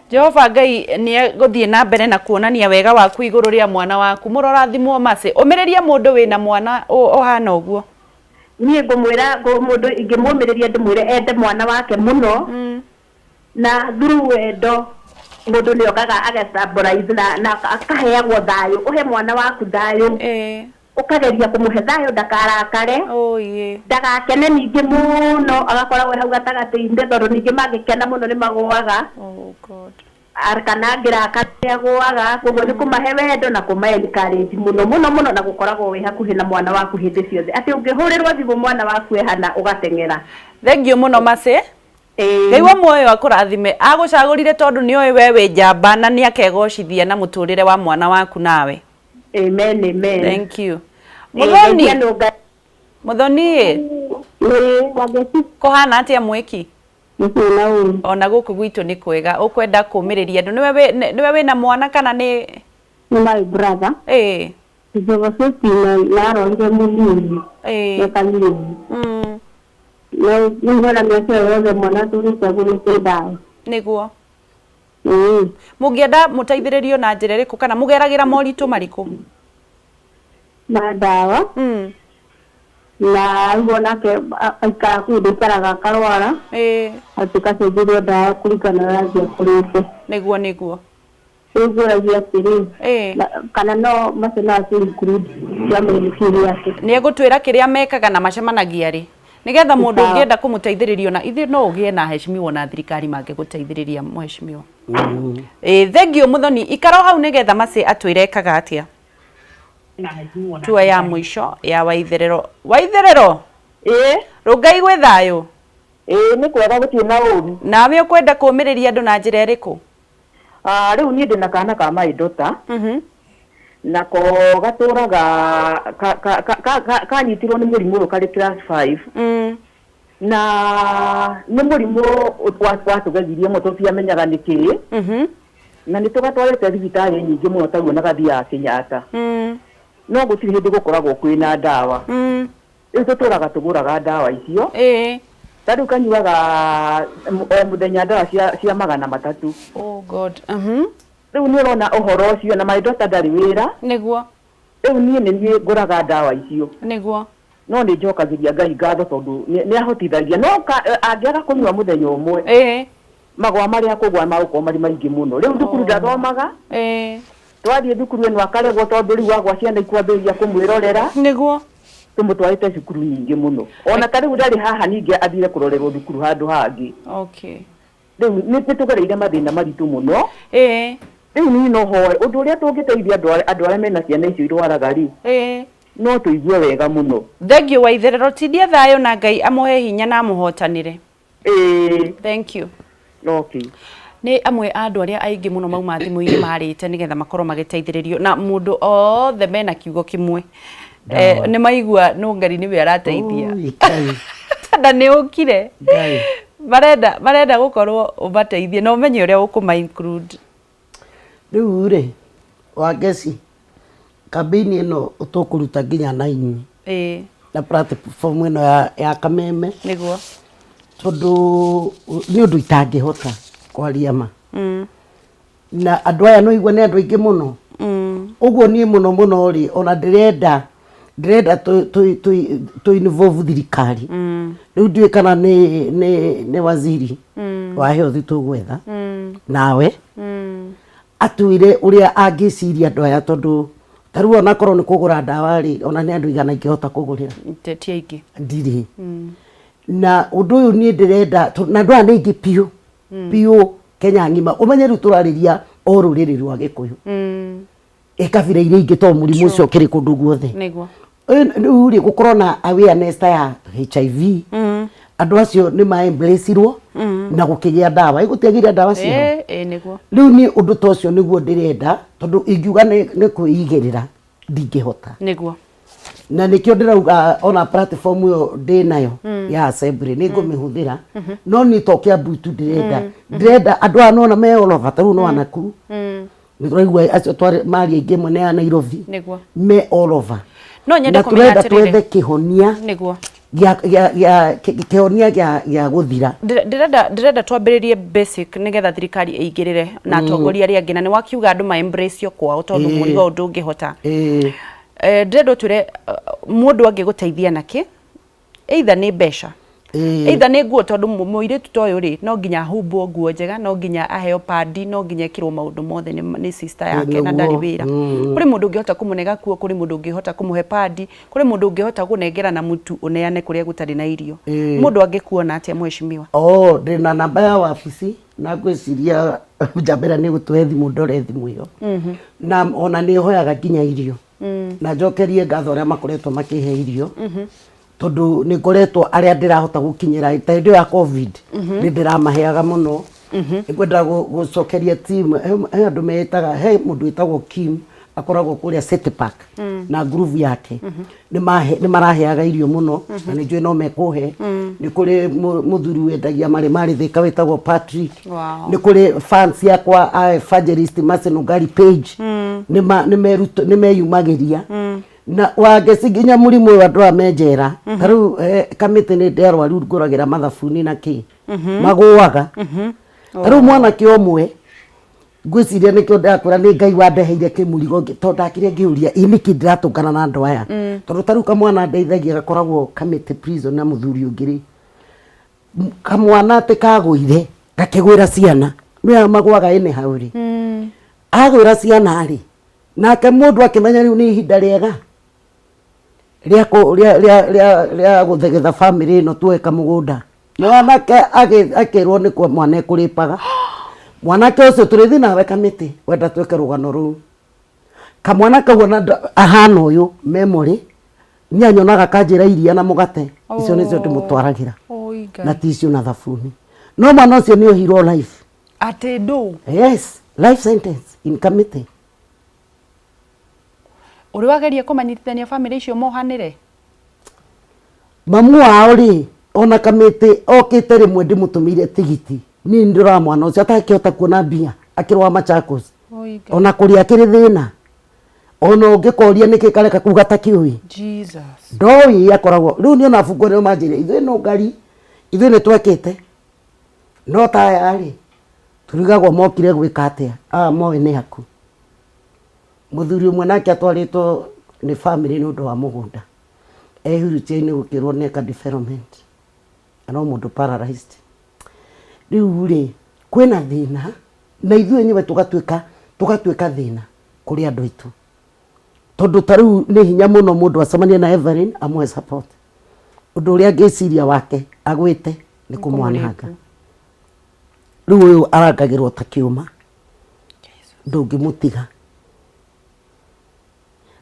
Jehova Ngai nĩ egũthiĩ na mbere na kuonania wega waku igũrũ rĩa mwana waku. Mũrorathimwo Mercy. Ũmĩrĩria mũndũ wĩna mwana ũhana ũguo. Niĩ ngũmwĩra mũndũ ingĩmũmĩrĩria ndĩmwĩre ende mwana wake mũno. Na through wendo mũndũ nĩ okaga agestabilize na akaheagwo thayũ. Ũhe mwana waku thayũ. Ũkageria kũmũhe thayũ ndakarakare. Ndagakene ningĩ mũno agakoragwo hau gatagatĩ-inĩ tondũ ningĩ mangĩkena mũno nĩ magũaga. Oh God. Kana angĩrakara nĩ agũaga. Koguo nĩ kũmahe wendo na kũma encourage mũno mũno mũno na gũkoragwo wĩ hakuhĩ na mwana waku hĩndĩ ciothe. Atĩ ũngĩhũrĩrwo thimũ mwana waku ehana ũgateng'era. Thank you mũno Mercy. Ngai wa muoyo akũrathime. Agũcagũrire tondũ nĩ oĩ we wĩ njamba na nĩ akegocithia na mũtũrĩre wa mwana waku nawe. Amen, amen. Thank you. Muthoni. Muthoni. Kũhana atĩa mwĩki? Ona gũkũ gwitũ nĩ kwega. Ũkwenda kũmĩrĩria andũ. Nĩwe wĩna mwana kana nĩ? Nĩ my brother. Ĩĩ. Joseph arorire mũnini. Ĩĩ. Kanini. No nĩngwona mĩaka ĩyo yothe mwana atũrĩte agũrĩte ndawa. Nĩguo. Mũngĩenda mũteithĩrĩrio na njĩra ĩrĩkũ kana mũgeragĩra moritũ marĩkũ? Na ndawa. Na rĩu onake aikara kũu ndaikaraga akarwara. Ĩĩ. Atĩ gacenjerio ndawa kũringana na ũrĩa akũrĩte. Nĩguo nĩguo. Rĩu ngũragia atĩrĩ, kana no macio no atũ include kĩama-inĩ kĩu gĩake. Nĩ egũtwĩra kĩrĩa mekaga na macemanagia rĩ. Nĩgetha mũndũ ũngĩenda kũmũteithĩrĩria ona ithuĩ no ũgĩe na heshimiwa na thirikari mangĩgũteithĩrĩria mheshimiwa. Ĩĩ thank you Muthoni, ikara o hau nĩgetha Mercy atwĩre ekaga atĩa. Tua ya mũico ya Waitherero. Waitherero. Ĩĩ. Rũngai gwĩ thayũ. Ĩĩ nĩ kwega gũtirĩ na ũru. Nawe ũkwenda kũũmĩrĩria andũ na njĩra ĩrĩkũ? Rĩu niĩ ndĩna kana ka my daughter. Nako gatũraga kanyitirwo nĩ mũrimũ ũyũ karĩ class 5. Na nĩ mũrimũ watũgegirie mũno tũtiamenyaga nĩ kĩĩ. Na nĩ tũgatwarĩte thibitarĩ nyingĩ mũno ta na gathiaga Kenyatta. No gũtirĩ hĩndĩ gũkoragwo kwĩna ndawa. Rĩu tũtũraga tũgũraga ndawa icio. Ta rĩu kanyuaga o mũthenya ndawa cia 300. Oh God. Rĩu nĩ ũrona ũhoro ũcio na my daughter ndarĩ wĩra. Nĩguo. Rĩu niĩ nĩ niĩ ngũraga ndawa icio. Nĩguo. No nĩ njokagĩria Ngai ngatho tondũ nĩ ahotithagia. No angĩaga kũnyua mũthenya ũmwe. Magwa marĩa akũgwa magũkorwo marĩ maingĩ mũno. Rĩu thukuru ndathomaga. Twathiĩ thukuru ĩno akaregwo tondũ rĩu agwa ciana ikwambĩrĩria kũmwĩrorera. Nĩguo. Tũmũtwarĩte cukuru nyingĩ mũno, ona ta rĩu ndarĩ haha, ningĩ athire kũrorerwo thukuru handũ hangĩ. Rĩu nĩ tũgereire mathĩna maritũ mũno. Rĩu niĩ no hoe ũndũ ũrĩa tũngĩteithia andũ arĩa mena ciana icio irwaraga rĩ, no tũigue wega mũno. Thengiũ wa itherero, tindia thayũ na Ngai amũhe hinya na amũhotanĩre. Thank you. Okay. Nĩ amwe a andũ arĩa aingĩ mũno mauma thimũ-inĩ marĩte nĩgetha makorwo magĩteithĩrĩrio na mũndũ othe mena kiugo kĩmwe. Nĩ maigua Nũngari nĩwe arateithia. Ui, Ngai. Na nĩ ũkire. Ngai. Marenda gũkorwo ũmateithie na ũmenye ũrĩa ũkũma include. Rĩu rĩ, Wangeci, kambĩini ĩno tũkũruta nginya na inyuĩ na platform ĩno ya Kameme. Tondũ nĩ ũndũ itangĩhota kwaria ma. Na andũ aya no igua nĩ andũ aingĩ mũno. Ũguo niĩ mũno mũno rĩ, ona ndĩrenda tũ involve thirikari. Rĩu ndiũĩ kana nĩ waziri wa health tũgwetha nawe atwĩre ũrĩa angĩciria andũ aya, tondũ ta rĩu ona korwo nĩ kũgũra ndawa rĩ, ona nĩ andũ igana ingĩhota kũgũrĩra. Ti aingĩ. Ndirĩ. Na ũndũ ũyũ niĩ ndĩrenda na andũ aya nĩ aingĩ biũ biũ Kenya ng'ima. Ũmenye rĩu tũrarĩria o rũrĩrĩ rwa Gĩkũyũ. Ĩ kabira iria ingĩ to mũrimũ ũcio ũkĩrĩ kũndũ guothe. Rĩu rĩ, gũkorwo na awareness ta ya HIV, andũ acio nĩ ma embrace-irwo na gũkĩgĩa ndawa. Ĩ gũtiagĩire ndawa ciao? Ĩ nĩguo. Rĩu niĩ ũndũ ta ũcio nĩguo ndĩrenda, tondũ ingiuga nĩ kwĩigĩrĩra ndingĩhota. Na nĩkĩo ndĩrauga ona platform ĩyo ndĩnayo ya assembly nĩ ngũmĩhũthĩra, no niĩ to Kiambu tu ndĩrenda. Ndĩrenda andũ aya nona me all over, ta rĩu no anaku nĩ tũraigua acio twarĩ mari aingĩ ĩmwe nĩ ya Nairobi. Me all over. No nyende Na kũmenya tũrenda atĩrĩrĩ. twethe kĩhonia gĩa kĩhonia gĩa gũthira. Ndĩrenda twambĩrĩrie basic nĩgetha thirikari ĩingĩrĩre na atongoria arĩa angĩ, na nĩ wakiuga andũ ma embrace kwao tondũ mũrigo ũyũ ndũngĩhota. Ndĩrenda ũtwĩre mũndũ angĩgũteithia nakĩ, either nĩ mbeca, either nĩ nguo, tondũ mũirĩtu ta ũyũ rĩ, no nginya ahumbwo nguo njega, no nginya aheo padi, no nginya ekĩrwo maũndũ mothe nĩ sister yake na ndarĩ wĩra. Kũrĩ mũndũ ũngĩhota kũmũnega kuo, kũrĩ mũndũ ũngĩhota kũmũhe padi, kũrĩ mũndũ ũngĩhota kũnengera na mũtu ũneane kũrĩa gũtarĩ na irio. Mũndũ angĩkuona atĩa, mheshimiwa? Oh, ndĩna namba ya wabici na ngwĩciria njambĩra nĩ gũtũhe thimũ ndore thimũ ĩyo. Na ona nĩ hoyaga nginya irio. Na njokerie ngatho arĩa makoretwo makĩhe irio, tondũ nĩ ngoretwo arĩa ndĩrahota gũkinyĩra ta hĩndĩ ĩyo ya COVID nĩ ndĩramaheaga mũno. Nĩ ngwenda gũcokeria team, he andũ meĩtaga, he mũndũ wĩtagwo Kim akoragwo kũrĩa City Park na groove yake, nĩ maraheaga irio mũno na nĩ njũĩ no mekũhe. Nĩ kũrĩ mũthuri wendagia marĩ marĩ Thĩka wĩtagwo Patrick. Nĩ kũrĩ fans yakwa a Evangelist Mercy Nungari page, nĩ meyumagĩria na wangeci nginya mũrimũ ũyũ andũ aya me njera. Ta rĩu kamĩtĩ nĩ ndĩ arwaru ngũragĩra mathabuni na kĩ magũaga. Ta rĩu mwanake ũmwe ngwĩciria nĩkĩo ndĩrakwĩra nĩ Ngai wandeheire kĩmũrigo tondũ ndakire ngĩũria ĩ nĩkĩ ndĩratũngana na andũ aya, tondũ ta rĩu kamwana ndeithagia gakoragwo kamĩtĩ prison na mũthuri ũngĩ rĩ, kamwana atĩ kagũire gakĩgwĩra ciana nĩ aya magũaga anyhow rĩ, agwĩra ciana rĩ, nake mũndũ akĩmenya rĩu nĩ ihinda rĩega rĩa gũthegetha bamĩrĩ ĩno tuoe kamũgũnda. Mwanake akĩrwo nĩ kwa mwana ekũrĩpaga mwanake ũcio tũrĩthiĩ nawe kamĩtĩ wenda twĩke rũgano rũu. Kamwana kau ona ahana ũyũ memory niĩ anyonaga kanjĩra iria na mũgate icio nĩcio ndĩmũtwaragĩra. Oi Ngai. Na tissue na thabuni, no mwana ũcio nĩ ohirwo life. Atĩ ndũ? Yes, life sentence in kamĩtĩ. Ũrĩ wageria kũmanyitithania bamĩrĩ icio mohanĩre? Mamu wao rĩ, ona kamĩtĩ okĩte rĩmwe ndĩmũtũmĩire tigiti, niĩ nĩndĩroraga mwana ũcio atakĩhota kuona mbia akĩrwa Machakos. Oi Ngai. Ona kũrĩa akĩrĩ thĩna, ona ũngĩkoria nĩkĩ kareka kuga takĩũĩ. Jesus. Ndoĩ akoragwo rĩu niĩ ona bungo nĩo manjĩrire ithuĩ no ngari ithuĩ nĩ twekĩte no ta aya rĩ, tũrigagwo mokire gwĩka atĩa, aya moĩ nĩ aku. Mũthuri ũmwe nake atwarĩtwo nĩ family nĩ ũndũ wa mũgũnda e wheelchair-inĩ gũkĩrwo nĩ eka development na no mũndũ paralyzed. Rĩu rĩ, kwĩna thĩna na ithuĩ enyewe tũgatuĩka thĩna kũrĩ andũ aitũ. Tondũ ta rĩu nĩ hinya mũno mũndũ acemanie na Evelyn amũhe support. Ũndũ ũrĩa angĩciria wake agwĩte nĩ kũmwananga. Rĩu ũyũ arangagĩrwo ta kĩũma, ndũngĩmũtiga.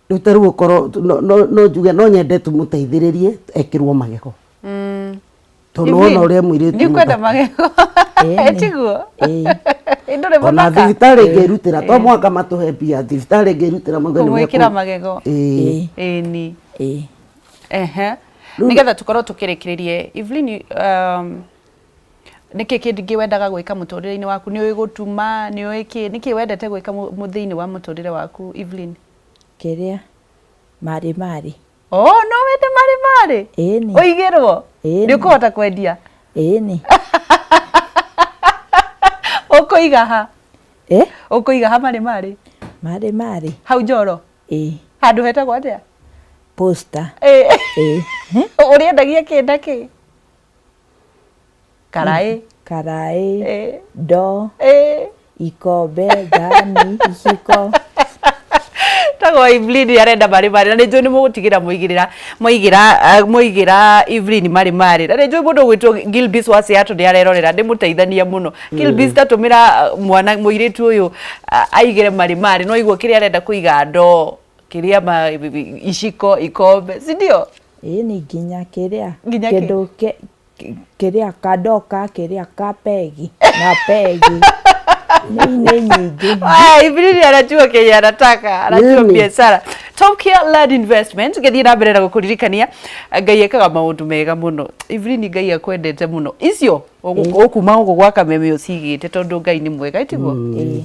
Rĩu ta rĩu ũkorwo no, no, no njuge no nyende tũmũteithĩrĩrie ekĩrwo magego. Tondũ wona ũrĩa mũirĩtu Nĩ ũkwenda mũthaka. magego. Ĩni. Tiguo? Ĩĩ. Ndũrĩ Ona mũthaka. thibitarĩ ĩngĩrutĩra to mũhaka matũhe mbia, thibitarĩ ĩngĩrutĩra mauge nĩ Kũmwĩkĩra mekũ- magego. Ĩĩ. Ĩni. Ĩĩ. Ehe. Nĩgetha tũkorwo tũkĩrĩkĩrĩrie Evelyn, nĩkĩ kĩngĩ wendaga gwĩka mũtũrĩre-inĩ waku? Nĩ ũĩ gũtuma? Nĩ ũĩ kĩ? Nĩkĩ wendete gwĩka thĩinĩ wa mũtũrĩre waku Evelyn? Kĩrĩa? Marĩ marĩ. Oh, no wende marĩ marĩ? Ĩni. Ũigĩrwo? Ĩni. Nĩ ũkũhota kwendia? Ĩni. Ũkũiga ha? Eh? Ũkũiga ha marĩ marĩ? Marĩ marĩ. Hau Njoro? Ĩĩ. Handũ hetagwo atĩa? Posta. Ĩĩ. Ĩĩ. Ũrĩendagia kĩ na kĩ? Karaĩ. Karaĩ. Ĩĩ. Ndoo. Ĩĩ. Ikombe, thani, iciko. Tagwo Evelyn arenda marĩ marĩ na nĩ njũĩ nĩ mũgũtigĩra mũigĩrĩra mũigĩra mũigĩra Evelyn marĩ marĩ na nĩ njũĩ mũndũ ũgwĩtwo Gilbis wa Seattle nĩ arerorera nĩ mũteithania mũno. Gilbis tatũmĩra mwana mũirĩtu ũyũ aigĩre marĩ marĩ no igua kĩrĩa arenda kũiga ndoo kĩrĩa ma iciko ikombe si ndio? Ĩĩ nĩ nginya kĩrĩa Nginya kĩ? kĩndũ kĩrĩa kandoo ka kĩrĩa ka pegi na pegi nĩ nĩ nyingĩ. Aya, Evelyn anajua kenye anataka, anajua Nini? biashara. Top Care Land Investment ngĩthiĩ na mbere na gũkũririkania Ngai ekaga maũndũ mega mũno. Evelyn Ngai akwendete mũno. Icio ũkuma gũkũ gwa Kameme ũcigĩte tondũ Ngai nĩ mwega itiguo? Ĩĩ.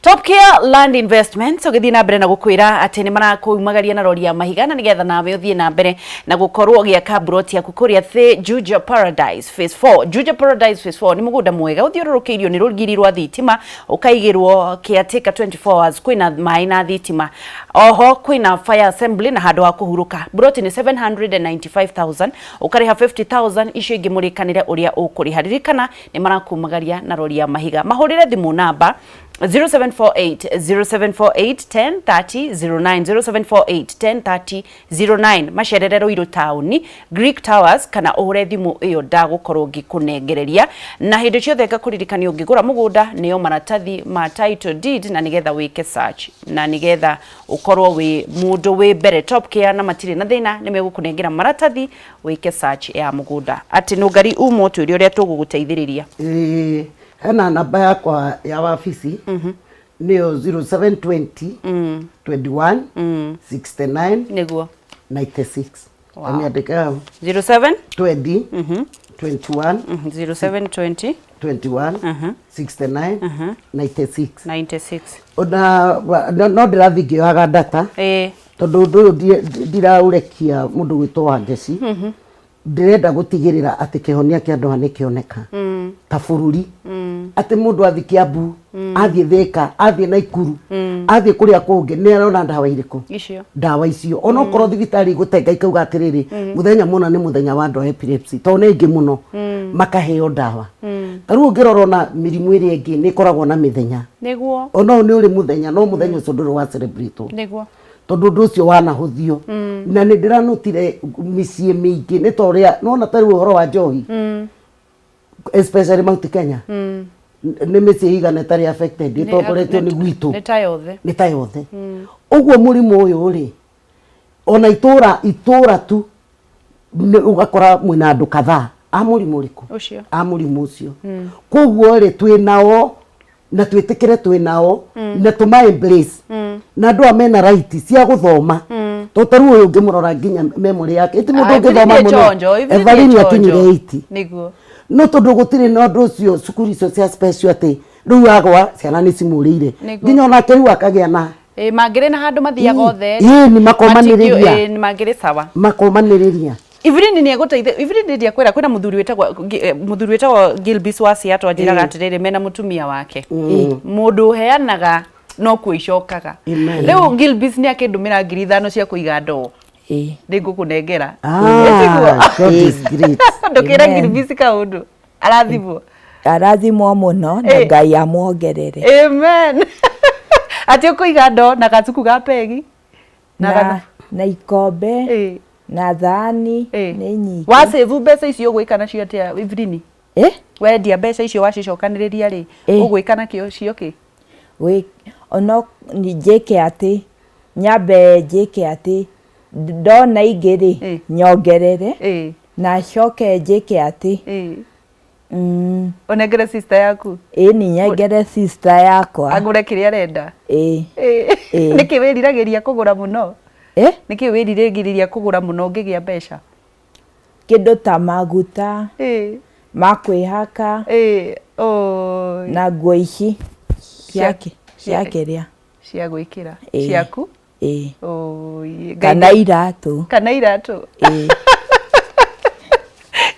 Top Care Land Investments ũgĩthiĩ na mbere na gũkwĩra atĩ nĩ marakumagaria na rori ya mahiga na nĩgetha nawe ũthiĩ na mbere na gũkorwo ũgĩaka mburoti yaku kũrĩa thĩ Juja Paradise Phase 4. Juja Paradise Phase 4 nĩ mũgũnda mwega ũthiũrũrũkĩirio nĩ rũgiri rwa thitima ũkaigĩrwo caretaker 24 hours, kwĩna maĩ na thitima, oho kwĩna fire assembly na handũ ha kũhurũka. Mburoti nĩ 795,000 ũkarĩha 50,000 icio ingĩ mũrĩkanĩre ũrĩa ũkũrĩha. Ririkana nĩ marakumagaria na rori ya mahiga. Mahũrĩre thimũ namba 0748 0748 10 30 09 0748 10 30 09 macerere Ruiru taũni Greek Towers kana ũhũre thimũ ĩyo ndagũkorwo ngĩkũnengereria na hĩndĩ ciothe ngakũririkania ũngĩgũra mũgũnda nĩyo maratathi ma title deed na nĩgetha wĩke search na nĩgetha ũkorwo wĩ mũndũ wĩ mbere. Top Care na matirĩ na thĩna nĩ megũkũnengera maratathi wĩke search ya mũgũnda atĩ nũngari uma ũtwĩre ũrĩa tũgũgũteithĩrĩria. Ĩĩ, hena namba yakwa ya wabici nĩyo 0720 21 69 nĩguo 96. Amĩandĩke hau. 07 20 21 0720 21 69 96. 96. Ona no ndĩrathiĩ ngĩoyaga data tondũ ũndũ ũyũ ndiraũrekia mũndũ gwĩtwo Wangeci. Ndĩrenda gũtigĩrĩra atĩ kĩhonia kĩa andũ aya nĩ kĩoneka ta bũrũri, atĩ mũndũ athiĩ Kiambu, athiĩ Thĩka, athiĩ Naikuru, athiĩ kũrĩa kũngĩ nĩ arona ndawa irĩkũ. Icio. Ndawa icio ona okorwo thibitarĩ igũtenga ikauga atĩrĩrĩ, mũthenya mũna nĩ mũthenya wa andũ a epilepsy tondũ nĩ aingĩ mũno, makaheo ndawa. Ta rĩu ũngĩrora ona mĩrimũ ĩrĩa ĩngĩ nĩ ĩkoragwo na mĩthenya. Nĩguo. Ona ũyũ nĩ ũrĩ mũthenya, no mũthenya ũcio ndũrĩ wa celebrate Nĩguo. Tondũ ũndũ ũcio wanahũthio na nĩ ndĩranotire mĩciĩ mĩingĩ nĩ ta ũrĩa nona ta rĩu ũhoro wa njohi, especially Mount Kenya, nĩ mĩciĩ igana ĩtarĩ affected ĩtongoretio nĩ gwitũ. Nĩ ta yothe. Nĩ ta yothe ũguo. Mũrimũ ũyũ rĩ, ona itũra itũra tu nĩ ũgakora mwĩna andũ kadhaa a mũrimũ ũrĩkũ. Ũcio. A mũrimũ ũcio. Koguo rĩ, twĩ nao na twĩtĩkĩre twĩ nao na tũma embrace na andũ aya mena right cia gũthoma, tondũ ta rĩu ũyũ ũngĩmũrora nginya memory yake ĩti mũndũ ũngĩthoma mũno. Evelyn akinyire 80. Nĩguo. No tondũ gũtirĩ na ũndũ ũcio cukuru icio cia special atĩ rĩu agwa ciana nĩ cimũrĩire. Nĩguo. Nginya onake rĩu akagĩa na Ĩ mangĩrĩ na handũ mathiaga othe. Ĩ, nĩ makomanĩrĩria. Ĩ, mangĩrĩ sawa. Makomanĩrĩria. Evelyn nĩ egũteithia. Evelyn ndiakwĩra kwĩna mũthuri wĩtagwo mũthuri wĩtagwo Gilbis wa Seattle anjĩraga atĩrĩrĩ mena mũtumia wake mũndũ ũheanaga no kuo icokaga. Amen. Rĩu Gilbis nĩ akĩndũmĩra 5,000 cia kũiga ndoo. Ĩ. Nĩ ngũkũnengera. Ah, God is great. Ndũkĩra Amen. Gilbis kaũndũ arathimwo. Arathimwo mũno na Ĩ. Ngai amuongerere. Amen. Atĩ ũkũiga ndoo na gacuku ga pegi. Na na, na ikombe na thani nĩ nyingĩ. Wacĩvu mbeca icio ũgwĩka nacio atĩa Evelyn? Eh? Wendia mbeca icio wacicokanĩrĩria rĩ, ũgwĩka nakĩo cio kĩ? Gwĩ ono njĩke atĩ nyambe njĩke atĩ ndona ingĩ rĩ nyongerere na coke njĩke atĩ Ũnengere sister yaku? Ĩĩ ni nyengere sister yakwa. Agũre kĩrĩa arenda? Ĩĩ. Ĩĩ. Nĩkĩ wĩriragĩria kũgũra mũno? Eh? Nĩkĩ wĩriragĩria kũgũra mũno ũngĩgĩa mbeca? Kĩndũ ta maguta ma kwĩhaka na nguo ici cia cia kĩrĩa cia gwĩkĩra Ĩĩ. ciaku? Ĩĩ. Oi, Ngai Kana iratũ. Kana iratũ. Ĩĩ.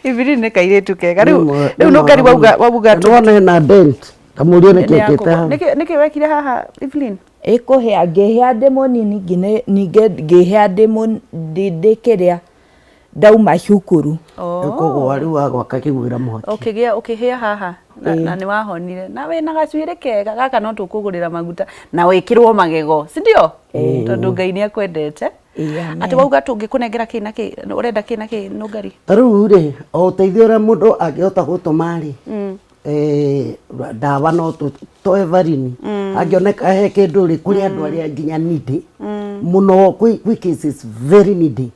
Ibiri nĩ kairĩtu kega rĩu rĩu nũngari wauga wauga Nĩwona hena dent kamũria nĩkĩ ũkĩte hau. Nĩkĩ nĩkĩ wekire haha Evelyn? Ĩkũhĩa ngĩhĩa ndĩ mũnini ningĩ ngĩhĩa ndĩ ndĩ kĩrĩa ndauma cukuru. Kũgũa rĩu wagwa kakĩgwĩra mwaki. Ũkĩgĩa ũkĩhĩa haha na, na nĩ wahonire na wĩna gacuĩrĩ kega gaka no tũkũgũrĩra maguta na wĩkĩrwo magego si ndio? Tondũ Ngai nĩ akwendete. Atĩ wauga tũngĩkũnengera kĩ na kĩ ũrenda kĩ na kĩ Nũngari? Ta rĩu rĩ o ũteithio ũrĩa mũndũ angĩhota gũtũma rĩ ndawa no to Evelyn angĩoneka he kĩndũ rĩ kũrĩ andũ arĩa nginya needy mũno kwĩ kwĩ cases very needy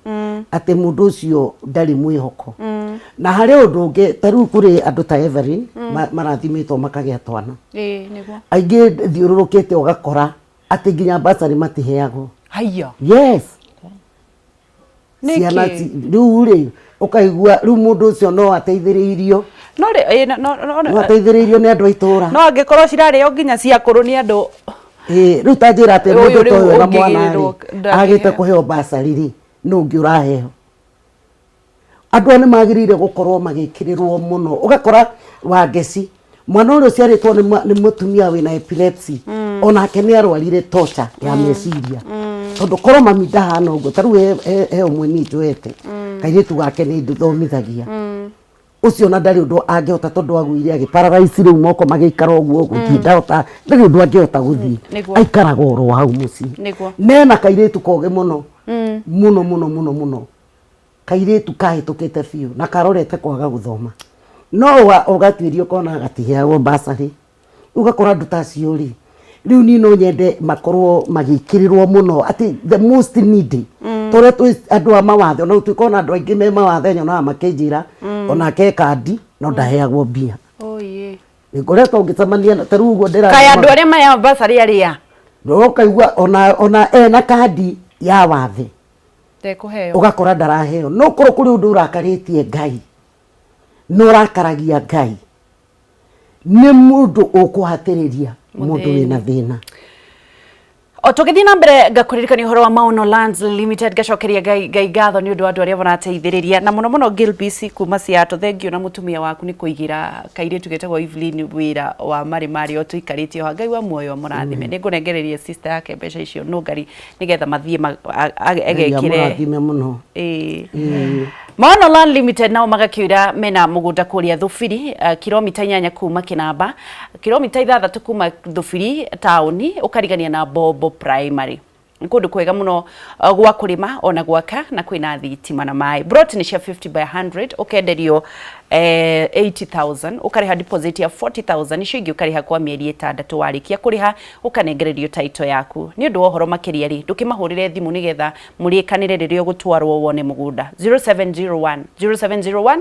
atĩ mũndũ ũcio ndarĩ mwĩhoko na harĩ ũndũ ũngĩ ta rĩu kũrĩ andũ ta Evelyn marathimĩtwo makagĩa twana Ĩĩ nĩguo. aingĩ thiũrũrũkĩte ũgakora atĩ nginya basarĩ matiheagwo. Haiya. Yes. Nĩkĩ? Ciana rĩu rĩ ũkaigua rĩu mũndũ ũcio no ateithĩrĩirio. No rĩ, ĩ, no, no, no, No ateithĩrĩirio nĩ andũ a itũra. No angĩkorwo cirarĩo nginya cia akũrũ nĩ andũ. Ĩĩ, rĩu ta njĩra atĩ Ũyũ mũndũ ta rĩu ũyũ na mwana rĩ, ũngĩgĩrĩrwo ndangĩheo. agĩte kũheo basarĩ rĩ, nũ ũngĩ ũraheo? Andũ aya nĩ magĩrĩire gũkorwo magĩkĩrĩrwo mũno. Ũgakora Wangeci, mwana ũrĩa ũciarĩtwo nĩ mũtumia wĩna epilepsy, onake nĩ arwarire torture ya meciria. Tondũ korwo mami ndahana ũguo, ta rĩu he ũmwe niĩ njoete, kairĩtu gake nĩ ndĩthomithagia. Ũcio ona ndarĩ ũndũ angĩhota tondũ agũire agĩ paralyze rĩu moko magĩikara ũguo, gũthiĩ ndahota, ndarĩ ũndũ angĩhota gũthiĩ. Aikaraga oro hau mũciĩ. Nena kairĩtu kogĩ mũno, mũno mũno mũno mũno. Kairĩtu kahĩtũkĩte biũ na karorete kwaga gũthoma no ũgatuĩria ũkona gatiheagwo bursary rĩu ũgakora andũ ta acio rĩ rĩu niĩ no nyende makorwo magĩkĩrĩrwo mũno atĩ the most needy ta ũrĩa twĩ andũ a mawathe ona gũtuĩka ona andũ aingĩ me mawathe nyonaga makĩnjĩra onake e kandi no ndaheagwo mbia nĩngoretwo ngĩcemania na ta rĩu ũguo ndĩra Kaĩ andũ arĩa maheagwo bursary arĩa ũkaigua ona ena kandi ya wathe Ndekũheo. Ũgakora ndaraheo. No korwo kũrĩ ũndũ ũrakarĩtie Ngai, na ũrakaragia Ngai, nĩ mũndũ ũkũhatĩrĩria mũndũ wĩna thĩna. O tũgĩthiĩ na mbere ngakũririkania ũhoro wa Maono Lands Limited ngacokeria Ngai Ngai ngatho nĩ ũndũ wa andũ arĩa marateithĩrĩria na mũno mũno Gilbis kuma Seattle thengiũ na mũtumia waku nĩ kũigĩra kairĩtu getagwo Evelyn wĩra wa marĩ marĩa o tũikarĩtie haha Ngai wa muoyo amũrathime nĩ ngũnengereria sister yake mbeca icio nũngari nigetha mathiĩ Ngai egekĩre amũrathime mũno. Ĩĩ. Maono Land Limited nao magakĩũra mena mũgũnda kũrĩa Thũbiri, kilomita 8 kuma Kĩnamba, kilomita 6 kuma Thũbiri taũni, ũkarigania na Bombo Primary. Nĩ kũndũ kwega mũno gwa kũrĩma ona gwaka na kwĩna thitima na maĩ. Plot nĩ cia 50 by 100 ũkenderio 80,000 ũkarĩha deposit ya 40,000 icio ingĩ ũkarĩha kwa mĩeri ĩtandatũ warĩkia kũrĩha ũkanengererio title yaku. Nĩ ũndũ wa ũhoro makĩria rĩ, ndũkĩmahũrĩre thimũ nĩgetha mũrĩkanĩre rĩrĩa ũgũtwarwo wone mũgũnda. 0701 0701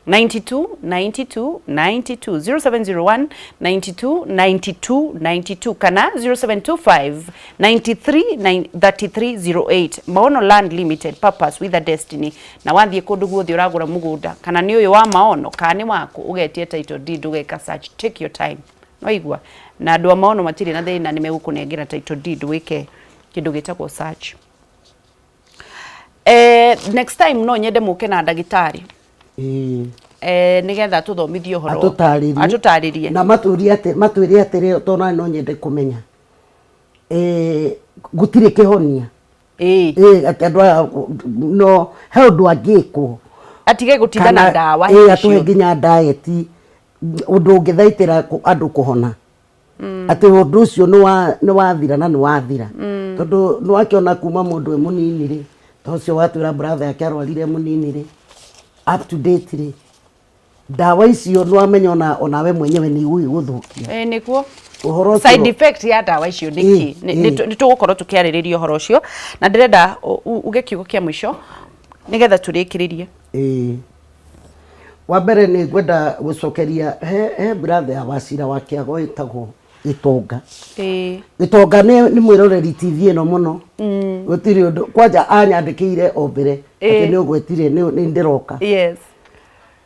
92 92 92 0701 92 92 92 kana 0725 93 33 08. Maono Land Limited, purpose with a destiny. Na wathiĩ kũndũ guothe ũragũra mũgũnda, kana nĩ ũyũ wa Maono, kana nĩ waku, ũgetia title deed, ũgeka search, take your time. Waigua? Na andũ a Maono matirĩ na thĩna nĩ megũkũnengera title deed wĩke kĩndũ gĩtagwo search. Next time no nyende mũke na ndagĩtarĩ. Nĩgetha atũthomithie ũhoro. Atũtarĩrie. Atũtarĩrie. Na matũrie atĩ, matwĩre atĩrĩ, tondũ ona no nyende kũmenya. Gũtirĩ kĩhonia. Atĩ andũ aya no he ũndũ angĩkwo. Atige gũtinda na Kana, ndawa hĩndĩ atũhe ciothe. nginya diet, ũndũ ũngĩthaitĩra andũ kũhona. Atĩ ũndũ ũcio nĩ wathira na nĩ wathira, tondũ nĩ wakĩona kuma mũndũ e mũnini rĩ, ta ũcio watwĩra brother yake arwarire mũnini rĩ, up to date rĩ, ndawa icio nĩ wamenya ona onawe mwenyewe nĩ igũgĩgũthũkia. Ĩ nĩguo. Ũhoro ũcio Side effect ya ndawa icio nĩ kĩ? Nĩ tũgũkorwo tũkĩarĩrĩria ũhoro ũcio, na ndĩrenda uge kiugo kĩa mũico nĩgetha tũrĩkĩrĩrie. Ĩĩ, wa mbere nĩ ngwenda gũcokeria he brother ya Wacira wa Kĩago ĩtagwo Gĩtonga. Gĩtonga nĩ mwĩroreri TV ĩno mũno, gũtirĩ ũndũ kwanja anyandĩkĩire o mbere atĩ nĩ ũgwetire, nĩ ndĩroka.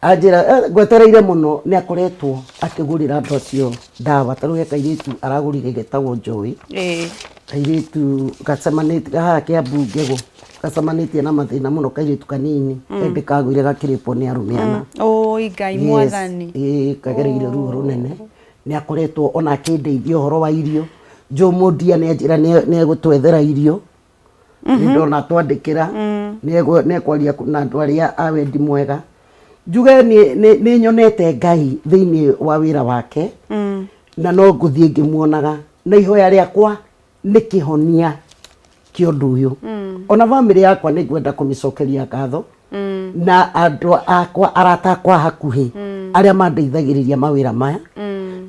Anjĩra, "Ngwetereire mũno." Nĩ akoretwo akĩgũrĩra andũ acio ndawa. Ta rĩu he kairĩtu aragũrire getagwo Joy, kairĩtu gacemanĩtie haha Kĩambu Ngegũ, gacemanĩtie na mathĩna mũno, kairĩtu kanini, ĩndĩ kagũire gakĩrĩpwo nĩ arũme ana. Oi Ngai Mwathani. Ĩĩ, kagereire ruo rũnene. Nĩ akoretwo ona akĩndeithia ũhoro wa irio. Joe Mũndia nĩ anjĩra nĩ egũtwethera irio, nĩ ndona twandĩkĩra, nĩ ekwaria na andũ arĩa a wendi mwega. Njuge nĩ nyonete Ngai thĩinĩ wa wĩra wake, na no ngũthiĩ ngĩmuonaga, na ihoya rĩakwa nĩ kĩhonia kĩa ũndũ ũyũ. Ona bamĩrĩ yakwa nĩ ngwenda kũmĩcokeria ngatho, na andũ akwa, arata akwa hakuhĩ, arĩa mandeithagĩrĩria mawĩra maya.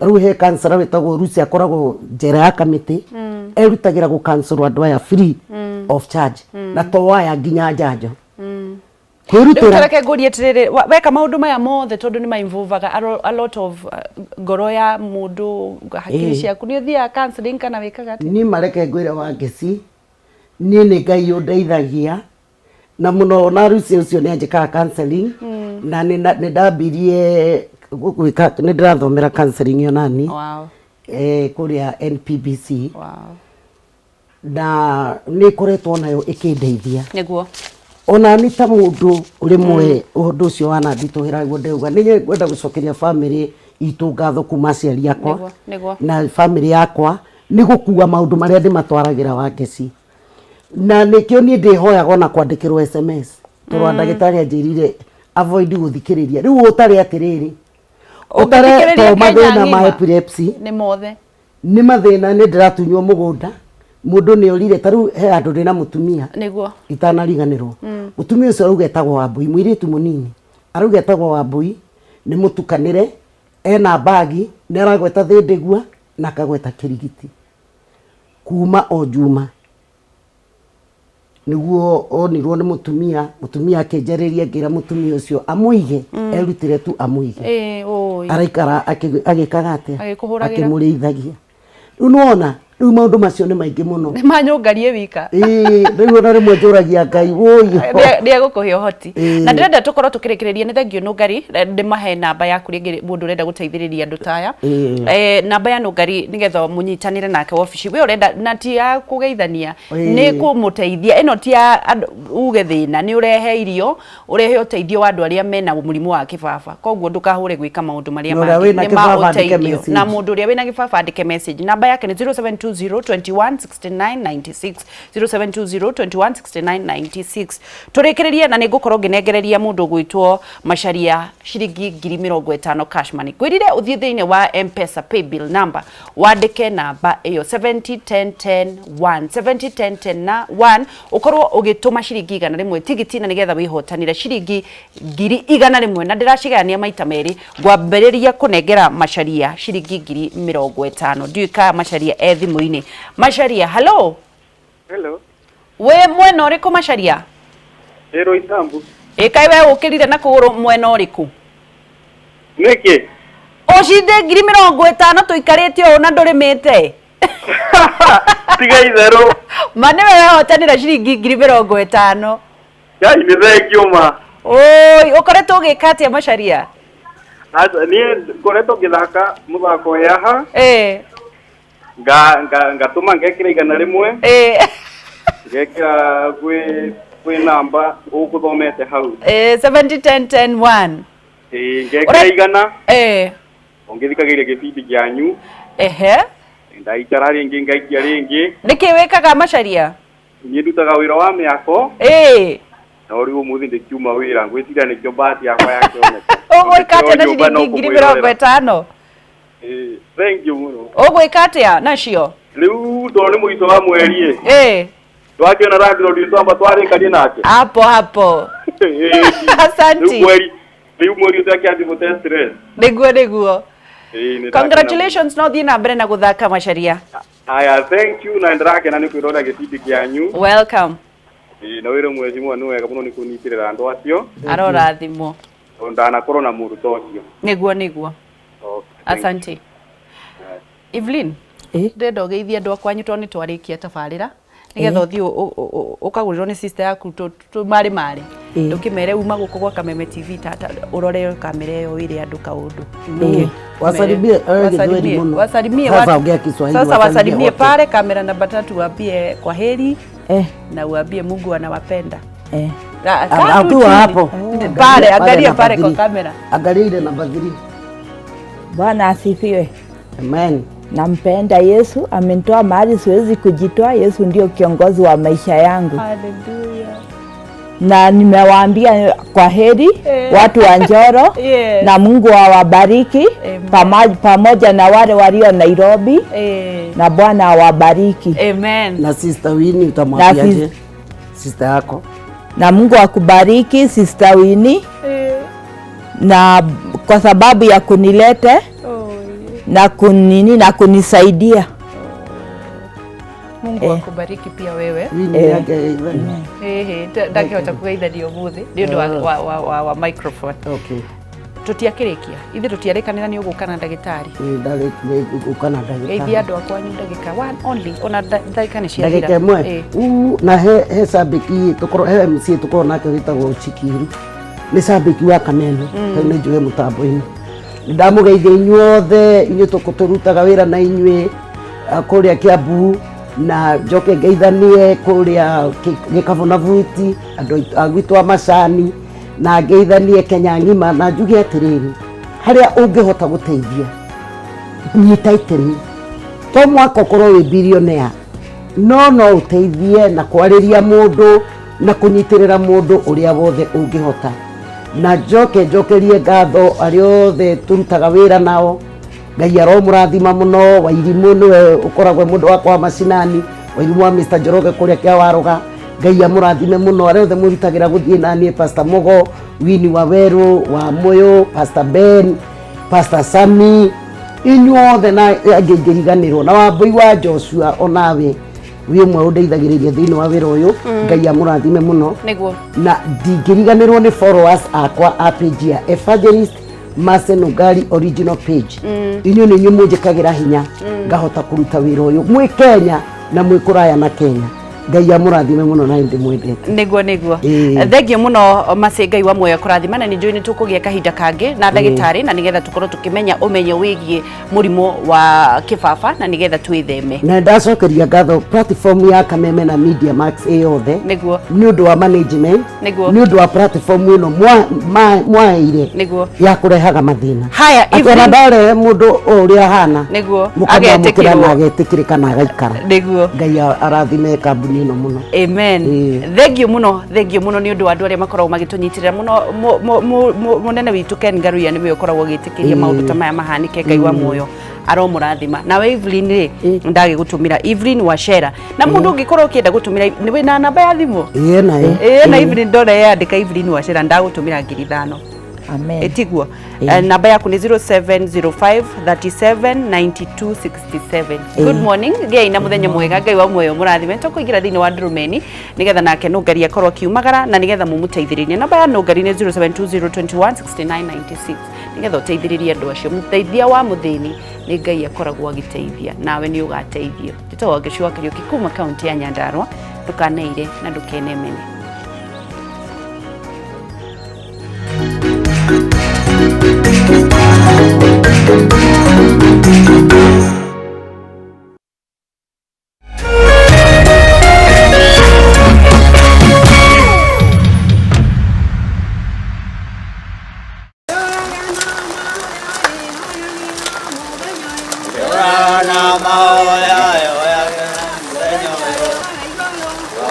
Ta rĩu he kansara wĩtagwo Lucy, akoragwo njera ya Kamĩtĩ, erutagĩra gũkansorwo andũ aya free of charge, na to aya, nginya njanjo. Rĩu Kwĩrutĩra. Tareke ngũrie atĩrĩrĩ, weka maũndũ maya mothe, tondũ nĩ ma-involvaga a lot of ngoro ya mũndũ, hakiri ciaku, nĩ ũthiaga counseling kana wĩkaga atĩa? Niĩ mareke ngwĩre wa ngeci, niĩ nĩ Ngai ũndeithagia na mũno, na Lucy ũcio nĩ anjĩkaga counseling, na nĩ ndambirie gwĩka, nĩ ndĩrathomera counseling onani kũrĩa NPBC, na nĩ ĩkoretwo nayo ĩkĩndeithia. Ona nĩ ta mũndũ rĩmwe ũndũ ũcio wananditũhĩra guo, ndauga nĩ ngwenda gũcokeria bamĩrĩ itũ ngatho, kuma aciari akwa na bamĩrĩ yakwa, nĩ gũkua maũndũ marĩa ndĩmatwaragĩra wa ngeci, na nĩkĩo niĩ ndĩhoyaga ona kwandĩkĩrwo SMS, tondũ ndagĩtarĩ anjĩrire avoid gũthikĩrĩria. Rĩu ũtarĩ atĩrĩrĩ, ũtare Ũngĩthikĩrĩria to Kenya mathĩna ma ng'ima. epilepsy. Nĩ mothe. Nĩ mathĩna, nĩ ndĩratunywo mũgũnda, mũndũ nĩ orire. Ta rĩu he handũ ndĩna mũtumia itanariganĩrwo. Mũtumia ũcio arauga etagwo Wambui, mũirĩtu mũnini, arauga etagwo Wambui, nĩ mũtukanĩre, ena mbagi, nĩ aragweta thĩndĩgua na akagweta kĩrigiti kuma o Juma nĩguo onirwo nĩ mũtumia. Mũtumia akĩnjarĩria, ngĩra mũtumia ũcio amũige, erutĩre tu amũige. Ĩĩ, ũĩ. Araikara agĩkaga atĩa? Agĩkũhũragĩra. Akĩmũrĩithagia. Rĩu nĩwona, rĩu maũndũ macio nĩ maingĩ mũno. Nĩ manyũngarie wika. Ĩĩ, rĩu ona rĩmwe njũragia Ngai, wũi. Nĩ egũkũhe ũhoti. Na ndĩrenda tũkorwo tũkĩrĩkĩrĩria. Nĩ thengio Nũngari, ndĩmahe namba yaku rĩngĩ, mũndũ ũrenda gũteithĩrĩria andũ ta aya. Namba ya Nũngari nĩgetha mũnyitanĩre nake wabici we ũrenda, na ti ya kũgeithania, nĩ kũmũteithia. Ĩno ti ya andũ uge thĩna, nĩ ũrehe irio, ũrehe ũteithio wa andũ arĩa mena mũrimũ wa kĩbaba. Koguo ndũkahũre gwĩka maũndũ marĩa Na ũrĩa mangĩ. wĩna Nĩ ma kĩbaba andĩke ũteithio. message. Na mũndũ ũrĩa wĩna gĩbaba andĩke message. Namba yake nĩ 0720 21 69 96, 0720 21 69 96. Tũrĩkĩrĩrie na nĩ ngũkorwo ngĩnengereria mũndũ ũgwĩtwo Macharia ciringi 50,000 cash money. Ngwĩrire ũthiĩ thĩinĩ wa M-Pesa paybill number, wandĩke namba ĩyo 70 10 10 1, 70 10 10 na 1, ũkorwo ũgĩtũma ciringi 100 tigiti, na nĩgetha wĩhotanĩre ciringi 100,000, na ndĩracigayania maita merĩ. Ngwambĩrĩria kũnengera Macharia ciringi 50,000. Ndiũĩ kana Macharia e thimũ-inĩ. Macharia, hello. Hello. Wĩ mwena ũrĩkũ, Macharia? Ĩ Roysambu. Ĩ kaĩ we ũkĩrire na kũgũrũ mwena ũrĩkũ? Nĩkĩ? Ũcinde 50,000 tũikarĩte ũũ na ndũrĩmĩte. Tiga itherũ. Ma nĩwe wehotanĩra ciringi 50,000. Ngai nĩ thengio ma. Oi, ũkoretwo ũgĩka atĩa, Macharia? Aca, niĩ ngoretwo ngĩthaka mũthako wĩ haha. Nga ngatũma ngekĩra 100. Ngekĩra kwĩ namba ũgũthomete hau. 70 10 10 1. Ĩĩ, ngekĩra 100. Ũngĩthikagĩrĩria gĩbindi kĩanyu. Ndaikara rĩngĩ ngaikia rĩngĩ. Nĩkĩ wĩkaga, Macharia? Niĩ ndutaga wĩra wa mĩako. No rĩu ũmũthĩ ndĩkiuma wĩra, ngwĩciria nĩkĩo bahati yakwa yakĩoneka. Ũgwĩka atĩa na ciringi 50,000? Ĩĩ, thank you mũno. Ũgwĩka atĩa nacio? Rĩu tondũ nĩ mũico wa mweri ĩ. Ĩĩ. Twakĩona landlord witũ amba twarĩkanie nake. Hapo hapo. Ĩĩ. Asante. Rĩu mweri rĩu mweri ũtakĩanji gũte stress. Nĩguo nĩguo. Ĩĩ, nĩ ndakena Congratulations no thiĩ na mbere na gũthaka Macharia. mũno. Aya, thank you na nĩndĩrakena nĩ kwĩrora gĩbindi kĩanyu. Welcome. Ĩĩ, na wĩra mheshimiwa nĩ wega mũno nĩ kũnyitĩrĩra andũ acio. Arorathimwo. Tondũ ndanakorwo na mũndũ ta ũcio. Nĩguo nĩguo. Okay, thank you. Asante. Evelyn, ndĩrenda ũgeithie andũ a kwanyu tondũ nĩ twarĩkia tabarĩra nĩgetha ũthiĩ ũkagũrĩrwo nĩ sister yaku tũmarĩ marĩ ndũkĩmere uma gũkũ gwa Kameme TV tata ũrore kamera ĩyo wĩre andũ kaũndũ. Wasalimie, Gĩthweri mũno. Wasalimie Sasa watu. ongea Kiswahili, Sasa wasalimie wasalimie wote. pale kamera namba tatu waambie kwa heri Eh. na uambie Mungu anawapenda. Eh. Kaa tu Akiwa chini. hapo. Pale angalia namba pale kwa three. kamera. Angalia ile namba 3. Bwana asifiwe. Amen. Nampenda Yesu, amenitoa mahali siwezi kujitoa. Yesu ndio kiongozi wa maisha yangu. Hallelujah. Na nimewaambia kwa heri watu wa Njoro. Yes. Na Mungu awabariki pamoja na wale walio Nairobi. Na Bwana awabariki. Amen. Na Sister Winnie utamwambia Na aje? Sister yako. Na Mungu akubariki Sister Winnie. Na kwa sababu ya kunilete na kunini na kunisaidia. Mungu akubariki pia wewe. Winnie yake Ivani. Ehe, ndakĩhota kugeithania ũmũthĩ nĩ ũndũ wa microphone. Okay. Tũtiakĩrĩkia ithuĩ tũtiarĩkanĩra nĩ ũgũka na ndagĩtarĩ. Ĩĩ, ndarĩ gũka na ndagĩtarĩ. Geithia andũ a kwanyu ndagĩka one only ona ndagĩka nĩ ciathira. Ndagĩka ĩmwe. Na he cambĩki tũkorwo he MC tũkorwo nake wĩtagwo Chikiru. Nĩ cambĩki wa Kameme. Rĩu nĩ njũĩ mũtambo-inĩ. Ndamũgeithia inyuothe inyuĩ tũrutaga wĩra na inyuĩ kũrĩa Kiambu na njoke ngeithanie kũrĩa Gĩkabũ na Buti andũ a gwitũ a Macani na ngeithanie Kenya ng'ima na njuge atĩrĩrĩ harĩa ũngĩhota gũteithia nyita itemi to mwaka ũkorwo wĩ billionaire no no ũteithie na kwarĩria mũndũ na kũnyitĩrĩra mũndũ ũrĩa wothe ũngĩhota na njoke njokerie ngatho arĩa othe tũrutaga wĩra nao Ngai aromũrathima mũno Wairimũ nĩwe ũkoragwo mũndũ wakwa wa macinani Wairimũ wa Mr Njoroge kũrĩa Kĩawaroga Ngai amũrathime mũno arĩa othe mũrutagĩra gũthiĩ naniĩ Pastor Mogo Winnie wa Werũ wa Mũyũ Pastor Ben Pastor Sami inyuothe na angĩ ingĩriganĩrwo na Wambũi wa Joshua onawe wĩ ũmwe ũndeithagĩrĩria thĩinĩ wa wĩra ũyũ Ngai amũrathime mũno Nĩguo. na ndingĩriganĩrwo nĩ followers akwa a page ya Evangelist Mercy Nungari original page inyuĩ nĩ inyuĩ mũnjĩkagĩra hinya ngahota kũruta wĩra ũyũ mwĩ Kenya na mwĩ kũraya na Kenya Ngai amũrathime mũno na ndĩmwendete. Nĩguo nĩguo. Ĩĩ. Thengio mũno Mercy Ngai wa muoyo kũrathima na nĩ njũĩ nĩ tũkũgĩa kahinda kangĩ na ndagĩtarĩ na nĩgetha tũkorwo tũkĩmenya ũmenyo wĩgiĩ mũrimũ wa kĩbaba na nĩgetha twĩtheme. Na ndacokeria ngatho platform ya Kameme na Media Max ĩ yothe Nĩguo. nĩ ũndũ wa management Nĩguo. nĩ ũndũ wa platform ĩno mwaheire Nĩguo. ya kũrehaga mathĩna Haya, atĩ ona Evelyn. ndarehe mũndũ o ũrĩa ahana Nĩguo. mũkamwamũkĩra na Agetĩkĩrwo. agetĩkĩrĩka na agaikara Nĩguo. Ngai arathime kambuni ĩno mũno. Amen. Thengio mũno, thengio mũno nĩ ũndũ wa andũ arĩa makoragwo magĩtũnyitĩrĩra mũno mũnene witũ Ken Ngaruiya nĩwe ũkoragwo agĩtĩkĩria maũndũ ta maya mahanĩke Ngai wa muoyo aromũrathima. Nawe Evelyn rĩ, ndagĩgũtũmĩra Evelyn Wachera. Na mũndũ ũngĩkorwo ũkĩenda gũtũmĩra nĩ wĩna namba ya thimũ? Ĩĩ nayo. Ĩĩ na Evelyn ndona yandĩka Evelyn Wachera ndagũtũmĩra 5,000. Amen. Ĩtiguo. Namba yaku nĩ 0705 37 92 67. Good morning ngai na muthenya mwega Ngai wa muoyo mũrathime tũkũingĩra thĩinĩ wa ndurumeni nĩgetha nake Nũngari akorwo akiumagara na nĩgetha mũmũteithĩrĩrie namba ya Nũngari nĩ 0720216996 nĩgetha ũteithĩrĩrie andũ acio mũteithia wa mũthĩni nĩ Ngai akoragwo agĩteithia nawe nĩ ũgateithio. Njĩtagwo Wangeci wa Kariũki kuma kaunti ya Nyandarua ndũkaneire na ndũkenemene.